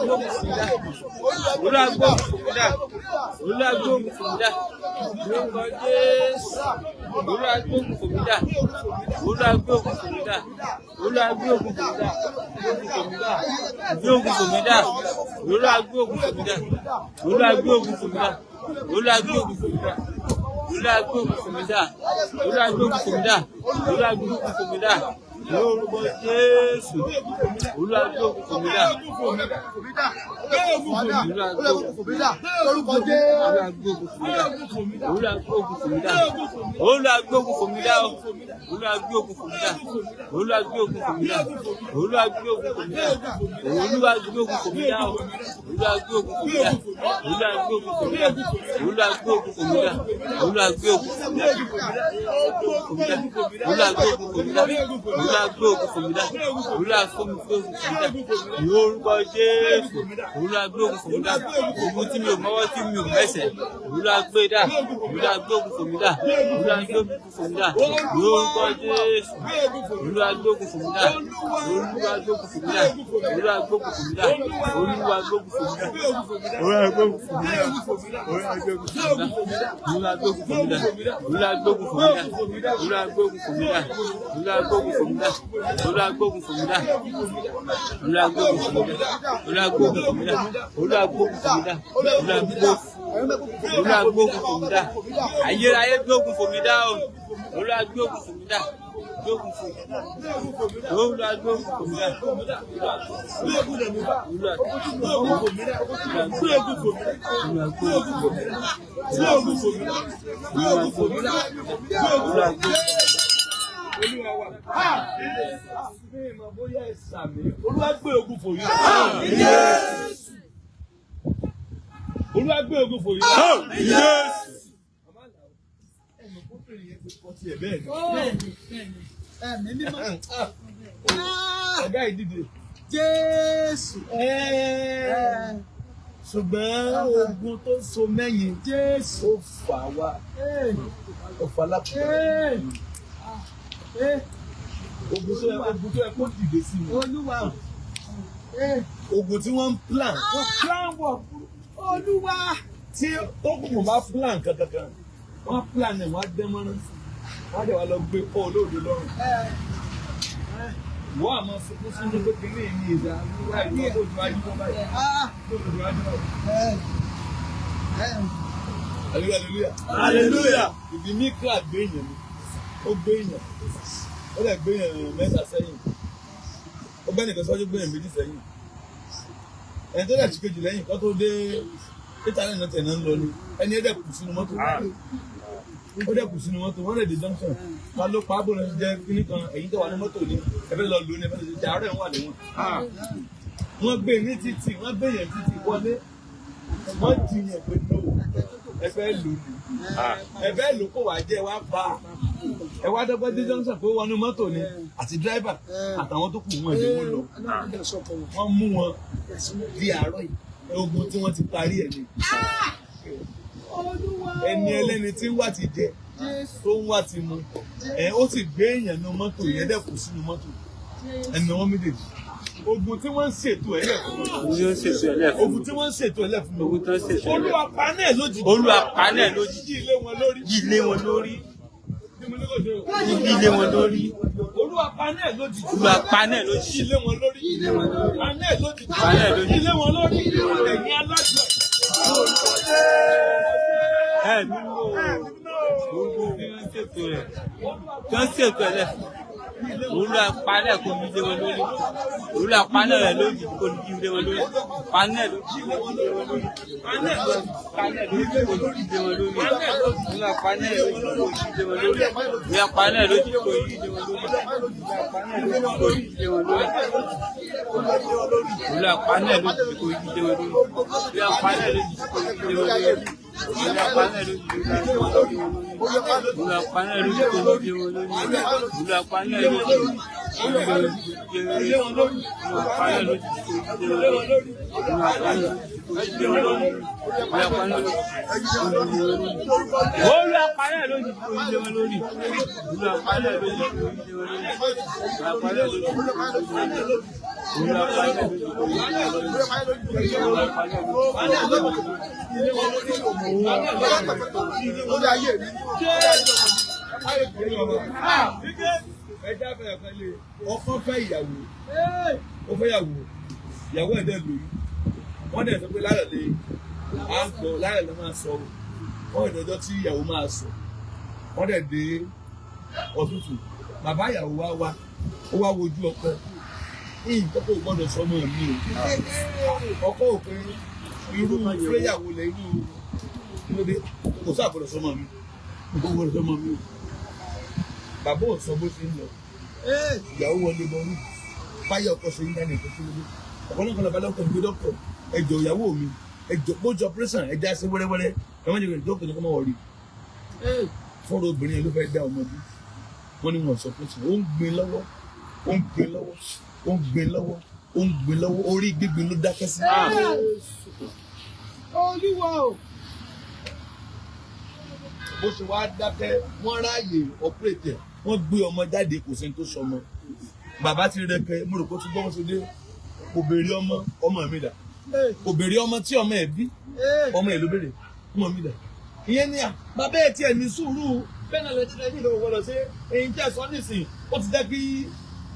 fò mí dá. Olúwa, gbé ogun fò mí dá. Olúwa, gbé ogun fò mí dá. Lórúkọ Jésù. Olúwa, gbé ogun fò mí dá. Olúwa, gbé ogun fò mí dá. Olúwa, gbé ogun fò mí dá. Gbé ogun fò mí dá. Olúwa, gbé ogun fò mí dá. Olúwa, gbé ogun fò mí dá. Olúwa, gbé ogun fò mí dá. Olúwa, gbé ogun fò mí dá. Olúwa, gbé ogun fò mí dá. Olúwa, gbé ogun fò mí dá. Lórúkọ Jésù. Olúwa, gbé ogun fò mí dá. Gbé ogun fò mí dá. Olúwa, gbé ogun fò mí dá. Lórúkọ Jésù. Olúwa, gbé ogun fò mí dá. Olúwa, gbé ogun fò mí dá. Olúwa, gbé ogun fò mí dá o. Olúwa, gbé ogun fò mí dá. Olúwa, gbé ogun fò mí dá. Olúwa, gbé ogun fò mí dá. Olúwa, gbé ogun fò mí dá o. Olúwa, gbé ogun fò mí dá. Olúwa, gbé ogun fò mí dá. Olúwa, gbé ogun fò mí dá. Olúwa, gbé ogun fò mí dá. Olúwa, gbé ogun fò mí dá. Olúwa, gbé ogun fò mí dá. Olúwa, fún mi gbé ogun fò mí dá. Lórúkọ Jésù. Olúwa, gbé ogun fò mí dá. Ogun tí mi ò mọ́wọ́, tí mi ò mẹ́sẹ̀. Olúwa, gbé dá. Olúwa, gbé ogun fò mí dá. Olúwa, gbé ogun fò mí dá. Lórúkọ Jésù. Olúwa, gbé ogun fò mí dá. Olúwa, gbé ogun fò mí dá. Olúwa, gbé ogun fò mí dá. Olúwa, gbé ogun fò mí dá. Olúwa, gbé ogun fò mí dá. Olúwa, gbé ogun fò mí dá. Olúwa, gbé ogun fò mí dá. Olúwa, gbé ogun fò mí dá. Olúwa, gbé ogun fò mí dá. Olúwa, gbé ogun fò mí dá. dá. Olúwa gbógun fò mí dá. Olúwa gbógun fò mí dá. Olúwa gbógun fò mí dá. Olúwa gbógun fò mí dá. Olúwa gbógun fò mí dá. Ayérayé gbógun fò mí dá o. Olúwa gbógun fò mí dá. Gbógun fò mí dá. Olúwa gbógun fò mí dá. Olúwa Gbógun fò mí dá. Gbógun fò mí dá. Gbógun fò mí dá. Gbógun fò mí dá. Gbógun fò mí dá. Gbógun fò mí dá. Olúwa wa. Mi ì mọ̀ bóyá ẹ sàmì. Olúwa gbé ogun fò yín. Olúwa gbé ogun fò yín. Màmá Àlàó, ẹ mọ̀ kóbìnrin yẹn ti kọ́ tiẹ̀ bẹ́ẹ̀ ni. Ẹ̀mí mímọ́. Ọ̀gá ìdíje. Jésù. Ṣùgbọ́n ogun tó so mẹ́yìn Jésù. ó fà wá, ó fà lápò. Ogun tó yẹ kó dìde sí mi. Olúwa. Ogun tí wọ́n ń plan. Plan wọ̀. Olúwa. Tí tókùnkùn bá plan kankankan, wọ́n plan ẹ̀, wọ́n á dán mọ́rán, wọ́n á dẹ̀ wá lọ gbé kọ́ olóòdo lọ́rùn. Wọ́n àmọ́ sunkún sínú pé kínní ní ìdá wíwá ìwọ́n tó ju ayé tó báyìí tó ju ayé tó báyìí. Hallelujah, hallelujah. Hallelujah. Ìdí Mikra gbé èèyàn ni, ó gbé èèyàn, ó dẹ̀ gbé èèyàn mẹ́ta sẹ́yìn, ó bẹ́ẹ̀ nìkan sọ́jú, gbé èèyàn méjì sẹ́yìn. Ẹni tó dẹ̀ ti kejì lẹ́yìn kó tó dé pété alẹ́ náà tẹ̀ náà ń lọ ni ẹni ẹ̀ dẹ̀ kù sínú mọ́tò, ó dẹ̀ kù sínú mọ́tò. Wọ́n dẹ̀ dé junction, ta ló pa á, bó lọ sí jẹ́ kíní kan, èyí tó wà ní mọ́tò ni ẹ fẹ́ lọ lò ní ẹ fẹ́ lọ sí jẹ́ àárẹ̀ ń wà lẹ́wọ̀n. Wọ́n gbé ní títì, wọ́n gbé yẹn títì wọlé, wọ́n jiyàn pé no, ẹ fẹ́ lò ní ẹ fẹ́ lò kó wàá jẹ́ wàá pa ẹ wá dọ́gbọ́n dé junction pé wọnú mọ́tò ni àti driver àtàwọn tó kù wọn ìdí wọn lọ, wọ́n mú wọn di àárọ̀ yìí. Ogun tí wọ́n ti parí ẹ̀ ni. Olúwa. Ẹni ẹlẹ́ni tí ń wá ti jẹ, tó ń wá ti mu ẹ, ó sì gbé èèyàn nu mọ́tò yẹn, dẹ̀ kù sínú mọ́tò ẹni wọn méjèèjì. Ogun tí wọ́n ń ṣètò ẹ̀ lẹ̀ fún mi. Ogun tí wọ́n ń ṣètò ẹ̀ lẹ̀ fún mi. Ogun tí wọ́n ń ṣètò ẹ̀ lẹ̀ fún mi. Ogun tí wọ́n ń ṣètò ẹ̀ lẹ̀. Olúwa pa náà lójijì. Olúwa pa náà lójijì. Yí ilé wọn lórí. Yí lé wọn lórí. Bí mo ní kò ṣe o. Yí lé wọn lórí. Olúwa pa náà lójijì. Olúwa pa náà lójijì. Yí lé wọn lórí. Pa náà lójijì. Pa náà lójijì. Yí lé wọn lórí. Ẹ̀yin alájọ. Ẹ mímú o. Gbogbo bí wọ́n ṣètò rẹ̀. Tí wọ́n ṣètò ẹ̀ lẹ̀ fún mi. Olúwa pa náà kò ní lé wọn lórí. Olúwa pa náà rẹ̀ lójijì kò ní lé wọn lórí. Pa náà lójijì kò ní lé wọn lórí. Pa náà lójijì kò ní lé wọn lórí. Olúwa pa náà lójijì kò ní lé wọn lórí. Olúwa pa náà lójijì kò ní lé wọn lórí. Olúwa pa náà lójijì kò ní lé wọn lórí. Olúwa pa náà lójijì kò ní lé wọn lórí. Olúwa pa náà lójijì kò ní lé wọn lórí. Olúwa pa náà lójijì kò ní lé wọn lórí. Olúwa pa náà lójijì kò ní lé wọn lórí. Olúwa pa náà lójijì kò ní lé wọn lórí. Olúwa pa náà lójijì kò ní lé wọn lórí. Olúwa pa náà lójijì kò ní lé wọn lórí. Olúwa pa náà lójijì kò ní lé wọn lórí. Olúwa pa náà lójijì kò ní lé wọn lórí. Olúwa pa náà lójijì kò ní lé wọn lórí. Olúwa pa náà lójijì kò ní lé wọn lórí. Olúwa pa náà lójijì kò ní lé wọn lórí. Olúwa pa náà lójijì kò ní lé wọn lórí. Lórí ayé mi. Ẹja fẹ́ ọ̀kan lé ọkọ fẹ́ ìyàwó, ó fẹ́ ìyàwó, ìyàwó ẹ̀ dẹ̀ lóyún. Wọ́n dẹ̀ sọ pé láyọ̀ lè á gbọ́, láyọ̀ lè máa sọ o. Wọ́n dẹ̀ dọjọ́ tí ìyàwó máa sọ, wọ́n dẹ̀ dé ọ̀tútù. Bàbá ìyàwó wá wá, ó wá wojú ọkọ yìí kókó gbọ́dọ̀ sọmọ mi o. Ọkọ ò pé irú fẹ́yàwó lẹ irú lóde, kò sáà gbọ́dọ̀ sọmọ mi, kò gbọ́dọ̀ sọmọ mi o. Bàbá ò sọ bó ṣe ń lọ. Ìyàwó wọlé bọrú báyọ̀, ọkọ ṣe ń dání ìtọ́jú lóde. Ọ̀pọ̀ náà kọlọ̀ bá dọ́kítọ̀ ní pé dọ́kítọ̀, ẹjọ́ ìyàwó mi, ẹjọ́ bójú operation, ẹja ṣe wẹ́rẹ́wẹ́rẹ́, ẹ má jẹ́ kí dọ́kítọ̀ ní kó má wọrí. Fọ́rọ̀ obìnrin yẹn ló fẹ́ dá ọmọdé. Wọ́n ní wọn sọ operation, ó ń gbin lọ́wọ́, ó ń gbin lọ́wọ́, ó ń gbin lọ́wọ́, ó ń gbin lọ́wọ́, orí gbígbin ló dákẹ́ sí. Olúwa o. Bó ṣe wá dákẹ́, wọ́n ráàyè operate ẹ̀, wọ́n gbé ọmọ jáde, kò sí ní tó sọmọ. Bàbá ti rẹkẹ, mo rò pé ó ti gbọ́ wọn ṣe dé, kò béèrè ọmọ, ọmọ mi dà, kò béèrè ọmọ tí ọmọ ẹ̀ bí, ọmọ ẹ̀ ló béèrè, ọmọ mi dà. Ìyẹn ni à bàbá ẹ̀ tiẹ̀ ní sùúrù bẹ́ẹ̀ náà lẹ́tí lẹ́yìn ìlú ọ̀gbọ́dọ̀ ṣe èyí tí ẹ̀ sọ nísìnyí, ó ti jẹ́ kí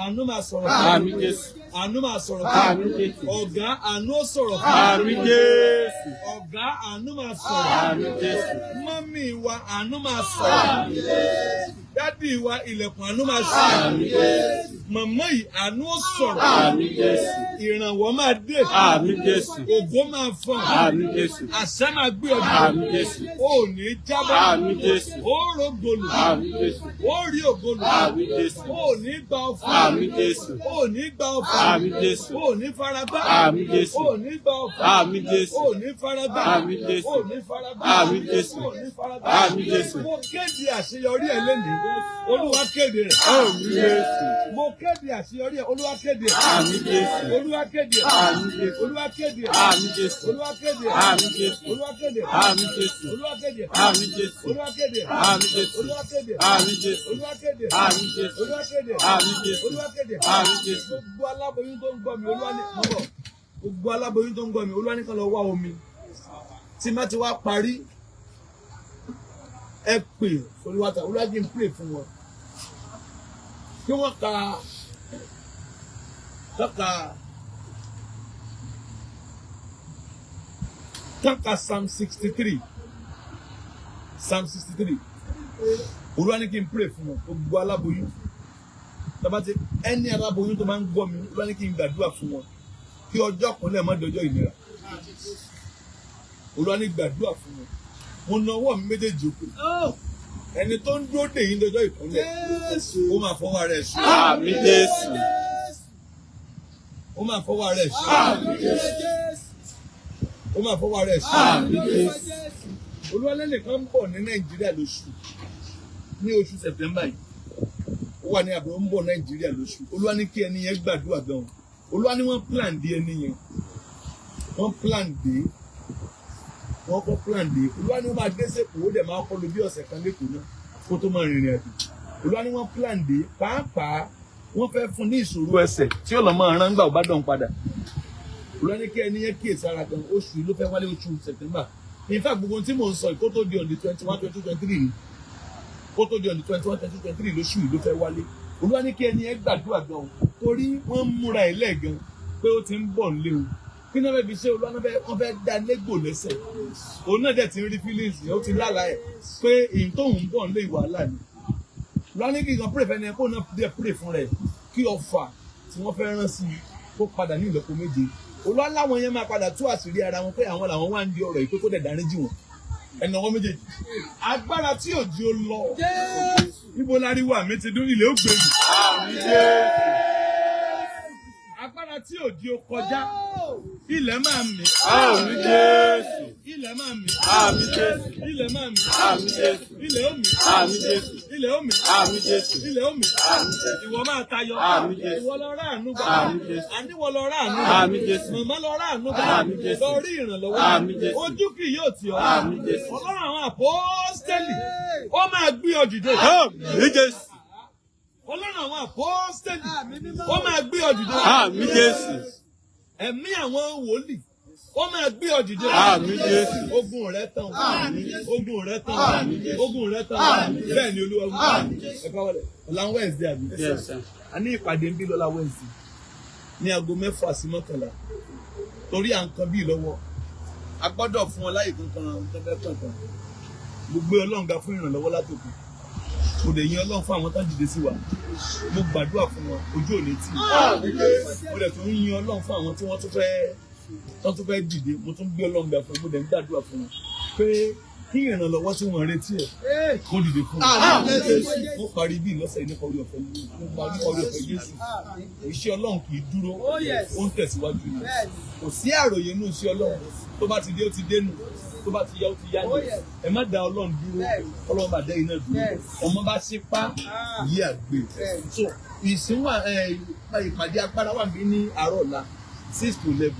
Àánú máa sọ̀rọ̀. Àmín Jésù. Àánú máa sọ̀rọ̀. Àmín Jésù. Ọ̀gá, àánú ó sọ̀rọ̀. Àmín Jésù. Ọ̀gá, àánú máa sọ̀rọ̀. Àmín Jésù. Mummy wa, àánú máa sọ̀rọ̀. Daddy wa, ilẹ̀kùn àánú máa ṣí. Àmín Jésù. Màmá yìí, àánú ó sọ̀rọ̀. Àmín Jésù. Ìrànwọ́ máa dé. Àmín Jésù. Ògo máa fọ̀n. Àmín Jésù. Àṣẹ máa gbé ọjọ́. Àmín Jésù. O ò ní jábọ́. Àmín Jésù. Ó rògbòlù. Àmín Jésù. Ó rí ògolù. Àmín Jésù. O ò ní gba ọfà. Àmín Jésù. O ò ní gba ọfà. Àmín Jésù. O ò ní faragbá. Àmín Jésù. O ò ní gba ọfà. Àmín Jésù. O ò ní faragbá. Àmín Jésù. O ò ní faragbá. Àmín Jésù. O ò ní faragbá. Àmín Jésù. Mo kéde àṣeyọrí ẹ lénìí. Olúwa kéde rẹ̀. Àmín Jésù. Mo kéde àṣeyọrí ẹ. Olúwa kéde rẹ̀. Àmín Jésù. Olúwa kéde rẹ̀. Àmín Jésù. Olúwa kéde rẹ̀. Àmín Jésù. Olúwa kéde rẹ̀. Àmín Jésù. Olúwa kéde rẹ̀. Àmín Jésù. Olúwa kéde rẹ̀. Àmín Jésù. Olúwa kéde rẹ̀. Àmín Jésù. Olúwa kéde rẹ̀. Àmín Jésù. Olúwa kéde rẹ̀. Àmín Jésù. Olúwa kéde rẹ̀. Àmín Jésù. Olúwa kéde rẹ̀. Àmín Jésù. Gbogbo aláboyún tó ń gbọ́ mi, Olúwa ní mọ́ bọ̀. Gbogbo aláboyún tó ń gbọ́ mi, Olúwa ní kán lọ wá omi. Tí má ti wá parí, ẹ pè Olúwa ta, Olúwa jí ń pè fún wọn. Kí wọ́n ka Psalm 63. Psalm 63. Olúwa ní kí n pray fún wọn, gbogbo aláboyún. Tọ́ba ti ẹni aláboyún tó máa ń gbọ́ mi, Olúwa ní kí n gbàdúrà fún wọn. Kí ọjọ́ kúnlẹ̀ má dọjọ́ ìnira. Olúwa ní gbàdúrà fún wọn. Mo na ọwọ́ mi méjèèjì òkè. Ẹni tó ń dúró dè yín dọjọ́ ìkúnlẹ̀, ó máa fọwọ́ rẹ̀ ṣe. Àmín Jésù. Ó máa fọwọ́ rẹ̀ ṣe. Àmín Jésù. Ó máa fọwọ́ rẹ̀ ṣe. Àmín Jésù. Olúwa lẹ́nìkan ń bọ̀ ní Nàìjíríà lóṣù ní oṣù September yìí. Ó wà ní àbúrò ń bọ̀ Nàìjíríà lóṣù. Olúwa ní kí ẹni yẹn gbàdúrà gan. Olúwa ní wọ́n plan dé ẹni yẹn. Wọ́n plan dé. Wọ́n kọ́ plan dé. Olúwa ní wọ́n máa dé sẹ́kọ̀ọ́, ó dẹ̀ máa kọ́ lu bí ọ̀sẹ̀ kan lẹ́kọ̀ọ́ náà kó tó máa rìnrìn àjò. Olúwa ní wọ́n plan dé. Pàápàá wọ́n fẹ́ fún ní ìṣòro ẹsẹ̀ tí ó lọ máa rán gbà ó bá dán padà. Olúwa ní kí ẹni yẹn kíyèsára gan. Oṣù yìí ló fẹ́ wálé, oṣù September. In fact, gbogbo ohun tí mò ń sọ yìí, kó tó di on the 21, 2023 ni, kó tó di on the 21, 2023 lóṣù yìí ló fẹ́ wálé. Olúwa ní kí ẹni yẹn gbàdúrà gan o, torí wọ́n ń múra ẹ̀ lẹ́ẹ̀gan pé ó ti ń bọ̀ nílé o. Kí náà fẹ́ fi ṣe? Olúwa náà fẹ́, wọ́n fẹ́ dá légbò lẹ́sẹ̀. Òun náà dẹ̀ ti ń rí feelings yẹn, ó ti lálàá ẹ̀ pé èyí tóun ń bọ̀ nílé ìwàhálà ni. Olúwa ní kí nǹkan pray fẹ́ni ẹ, kó náà dẹ̀ pray fún rẹ̀ kí ọfà tí wọ́n fẹ́ rán sí i kó padà ní ìlọ́po méje. Olúwa láwọn yẹn máa padà tú àṣírí ara wọn pé àwọn làwọn wá ń di ọ̀rọ̀ yìí, pé kó dẹ̀ dáríjì wọn. Ẹnà wọn méjèèjì, agbára tí òjì ó lọ, ibo láríwá mi ti dún, ilé ó gbé mi. Àmín Jésù. Agbára tí òjì ó kọjá, ilẹ̀ máa mì. Àmín Jésù. Ilẹ̀ máa mì. Àmín Jésù. Ilẹ̀ máa mì. Àmín Jésù. Ilẹ̀ ó mì. Àmín Jésù. Ilẹ̀ ó mì. Àmín Jésù. Ilẹ̀ ó mì. Àmín Jésù. Ìwọ máa tayọ. Àmín Jésù. Ìwọ lọ ráàánú gbà. Àmín Jésù. Àníwọ lọ ráàánú gbà. Àmín Jésù. Màmá lọ ráàánú gbà. Àmín Jésù. Lọ rí ìrànlọ́wọ́. Àmín Jésù. Ojú kì yóò tì ọ́. Àmín Jésù. Ọlọ́run àwọn àpọ́stẹ́lì, ó máa gbé ọ dìde. Àmín Jésù. Ọlọ́run àwọn àpọ́stẹ́lì, ó máa gbé ọ dìde. Àmín Jésù. Ẹ̀mí àwọn wòlíì, ó máa gbé ọ dìde. Àmín Jésù. Ogun rẹ tán, ogun rẹ tán, ogun rẹ tán. Bẹ́ẹ̀ ni Olúwa wí. Ẹ ká wọlé. Ọ̀la ń Wednesday, àbí? Yes, sir. A ní ìpàdé ń bí lọ́la Wednesday ní aago 6 sí 11, torí à ń kan bíi lọ́wọ́, a gbọ́dọ̀ fún ọ láyè kankan tó fẹ́ kankan. Mo gbé Ọlọ́run ga fún ìrànlọ́wọ́ látòkè. Mo lè yin Ọlọ́run fún àwọn tó ń dìde sí wa. Mo gbàdúrà fún wọn, ojú ò ní tì. Mo dẹ̀ tún yin Ọlọ́run fún àwọn tí wọ́n tún fẹ́ tó tún fẹ́ dìde. Mo tún gbé Ọlọ́run ga fún wọn. Mo dẹ̀ ń gbàdúrà fún wọn pé kí ìrànlọ́wọ́ tí wọ́n retí ẹ̀ kó dìde fún wọn. Mo parí bí lọ́sẹ̀ yìí nípa orí ọ̀fẹ́ yìí, nípa orí ọ̀fẹ́ Jésù. Iṣẹ́ Ọlọ́run kì í dúró, ó ń tẹ̀síwájú ni. Kò sí àròyé inú iṣẹ́ Ọlọ́run. Tó bá ti dé, ó ti dénú. Tó bá ti yá, ó ti yá ni. Ẹ má da Ọlọ́run dúró, Ọlọ́run bá dẹ́ iná dúró. Ọmọ bá ṣe pa yí àgbè. So ìsìn wà ẹ, ìpàdé agbára wà mí ní àárọ̀ ọ̀la 6 to 11.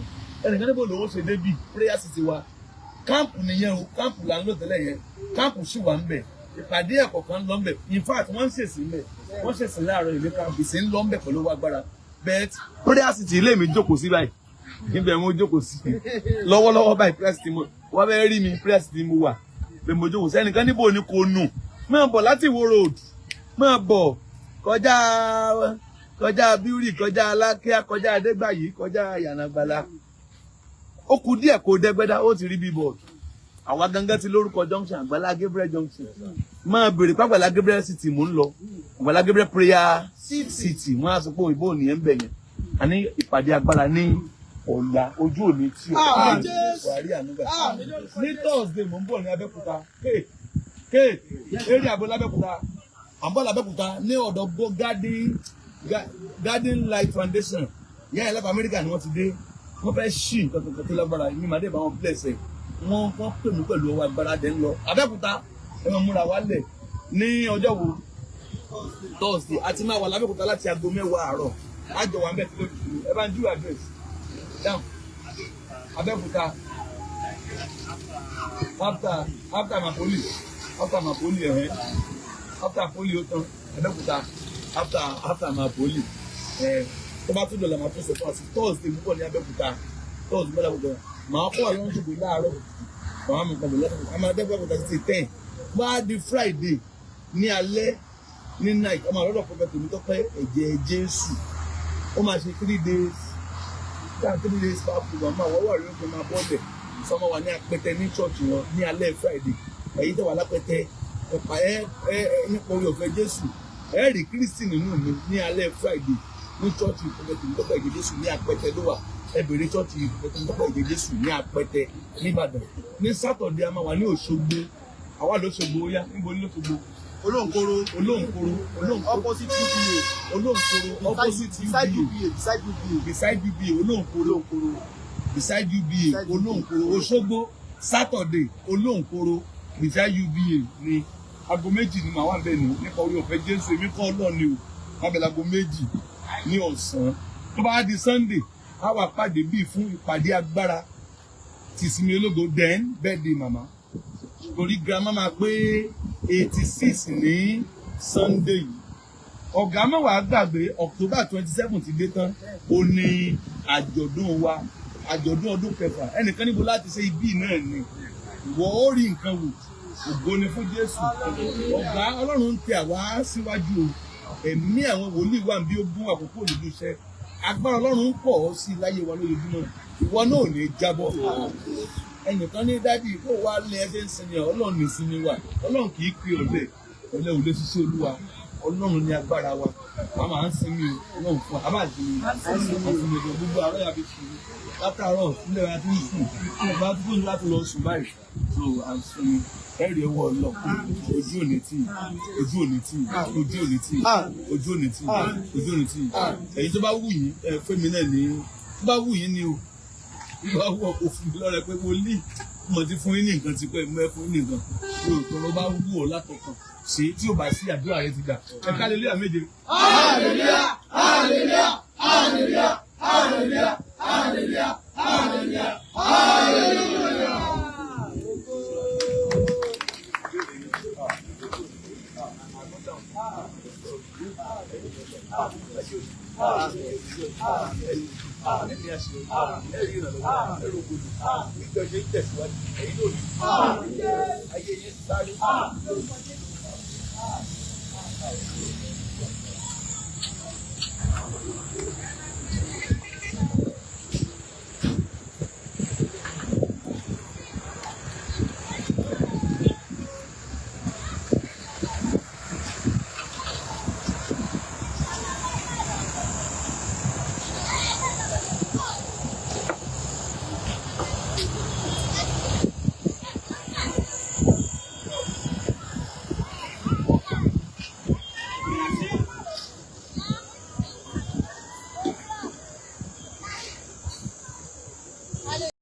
Ẹnìkan níbo lòun ṣe débì? Prayer city wa, camp nìyẹn o. Camp là ń lò tẹ́lẹ̀ yẹn, camp sì wà ń bẹ̀. Ìpàdé ẹ̀kọ́ kan lọ ń bẹ̀. In fact, wọ́n ń ṣèṣì ń bẹ̀, wọ́n ṣèṣì láàárọ̀ ìlú camp. Ìsìn ń lọ ń bẹ̀ pẹ̀lú owó agbára. But prayer city, ilé mi jókòó sí báyìí, níbẹ̀ mo jókòó sí lọ́wọ́lọ́wọ́ báyìí. Prayer city mo wọ́n fẹ́ rí mi, prayer city mo wà bẹ́ẹ̀ mo jókòó sí. Ẹnìkan níbo ni kò nù? Máa bọ̀ láti Ìwó Road, máa bọ̀ kọjá. Kọjá Bíúrì, kọjá Alákíá, kọjá Adégbàyí, kọjá Yànàgbàlà. Ó kù díẹ̀ kó dẹ́gbẹ́dá, ó ti rí bíbọ̀dù. Àwa gangan ti lórúkọ junction, Àgbàlá Gabriel junction. Máa bèrè pàgbàlá Gabriel City mò ń lọ. Àgbàlá Gabriel prayer city. Wọ́n á sọ pé òyìnbó ò ní ẹ̀ ń bẹ̀ yẹn. A ní ìpàdé agbára ní ọ̀la, ojú òní tí o. Àmín Jésù. Wàá rí àánú gbà. Àmín lórúkọ Ní Thursday mò ń bọ̀ ní Abẹ́òkúta. Kéè eré àbọ̀ lábẹ́òkúta. À ń bọ̀ lábẹ́òkúta ní ọ̀dọ̀ Go Garden Light Foundation. Ìyá ẹ̀ lápá Amẹ́ríkà ni wọ́n ti dé. Wọ́n fẹ́ ṣí nǹkan kankan tó lágbára. Èmi màá dé bá wọn bless ẹ̀. Wọ́n pè mí pẹ̀lú ọwọ́ agbára dẹ̀ ń lọ. Abẹ́òkúta ẹ máa múra wálẹ̀ ní ọjọ́ wo? Thursday. A ti máa wà lábẹ́òkúta láti aago 10 àárọ̀. Àjọ wà ń bẹ̀ tí ló dùn. Ẹ bá ń dúró address. Down. Abẹ́òkúta. After Mapoli, after Mapoli, after Poli ó tán, Abẹ́òkúta, after Mapoli, tó bá tún dọ̀là máa tún sọ fún wa sí Thursday púpọ̀ ní Abẹ́òkúta, Thursday púpọ̀ lábẹ́òkúta, màá kó àwọn oúnjẹ láàárọ̀, màá mú kàn bọ̀ lọ́kùnkùn, a máa dẹ́gbẹ́ Abẹ́òkúta títí 10, wá di Friday ní alẹ́ ní night, ọmọ àlọ́dọ̀ Prophet Tèmítọ́pẹ́ ẹ̀jẹ̀ Jésù, ó máa ṣe 3 days. 3 days power program, máa wọ́wọ́ rí oúnjẹ máa bọ́ọ̀lẹ̀ sọmọ wà ní apẹtẹ ní church wọn ní alẹ́ Friday. Ẹ̀yin tẹ́ wà lápẹtẹ ẹ̀pà ẹ ẹ nípa orí ọ̀fẹ́ Jésù ẹ rí Kristi nínú mi ní alẹ́ Friday ní church Prophet Tèmítọ́pẹ́ ẹ̀jẹ̀ Jésù ní apẹtẹ ló wà. Ẹ bèrè church Prophet Tèmítọ́pẹ́ ẹ̀jẹ̀ Jésù ní apẹtẹ nìbàdàn. Ní Saturday a máa wà ní Òṣogbo. Àwa lóṣogbo ó yá, níbo ní lóṣogbo? Olóńkoro. Olóńkoro, Olóńkoro. Opposite UBA. Olóńkoro, opposite Beside UBA. UBA, beside UBA. Beside UBA, Olóńkoro. Olóńkoro. Beside UBA, Olóńkoro, Òṣogbo, Saturday, Olóńkoro, beside UBA ni aago 2 ni màá wà bẹ́ẹ̀ ní nípa orí ọ̀fẹ́ Jésù. Èmi kọ́ Ọlọ́run ni o, má bẹ̀rẹ̀ aago 2 ní ọ̀sán. Tó bá di Sunday, á wà pàdé bíi fún ìpàdé agbára tìsinmi ológo, then birthday màmá. Torí grandma máa pé 86 ní Sunday yìí. Ọ̀gá má wàá gbàgbé October 27 ti dé tán, ó ní àjọ̀dún wa, àjọ̀dún ọdún kẹfà. Ẹnìkan níbo láti ṣe ibi náà ni ìwọ ó rí nǹkan wò. Ògo ni fún Jésù. Ọ̀gá Ọlọ́run ń tẹ àwa síwájú o. Ẹ̀mí àwọn wòlíì wà bí ogún àkókò lójú iṣẹ́. Agbára Ọlọ́run ń pọ̀ ọ́ sí láyé wa lójoojúmọ́. Ìwọ náà ò ní jábọ́. Ẹnìkan ní dádì kó wá lé ẹsẹ̀ ń sinmi, Ọlọ́run ní sinmi wà. Ọlọ́run kì í pe ọ̀lẹ, ọ̀lẹ ò lè ṣiṣẹ́ Olúwa. Ọlọ́run ní agbára wa. A máa ń sinmi o, Ọlọ́run fún wa. A máa ń sinmi, a ń sinmi gan. Gbogbo àárọ̀ yà fi sùn. Látàárọ̀ sílẹ̀ wa ti ń sùn. Bá tó kún láti lọ sùn báyìí. So à ń sinmi. Ẹ̀rí ọwọ́ Ọlọ́run. Ojú ò ní tì, ojú ò ní tì, ojú ò ní tì, ojú ò ní tì, ojú ò ní tì. Èyí tó bá wù yín, ẹ fún mi náà ní. Tó bá wù yín ni o. Tó bá wù ọ́ kò fún mi lọ́rẹ pé mo lì. Mo ti fún yín ní nǹkan tipẹ́, mo ẹ fún yín ní nǹkan. Mi ò tọrọ bá wù ọ́ látọkàn. Ṣé tí o bá sí àdúrà rẹ ti gbà? Ẹ ká hallelujah 7. Hallelujah, hallelujah, hallelujah, hallelujah, hallelujah, hallelujah, hallelujah. Ayé yín sáré.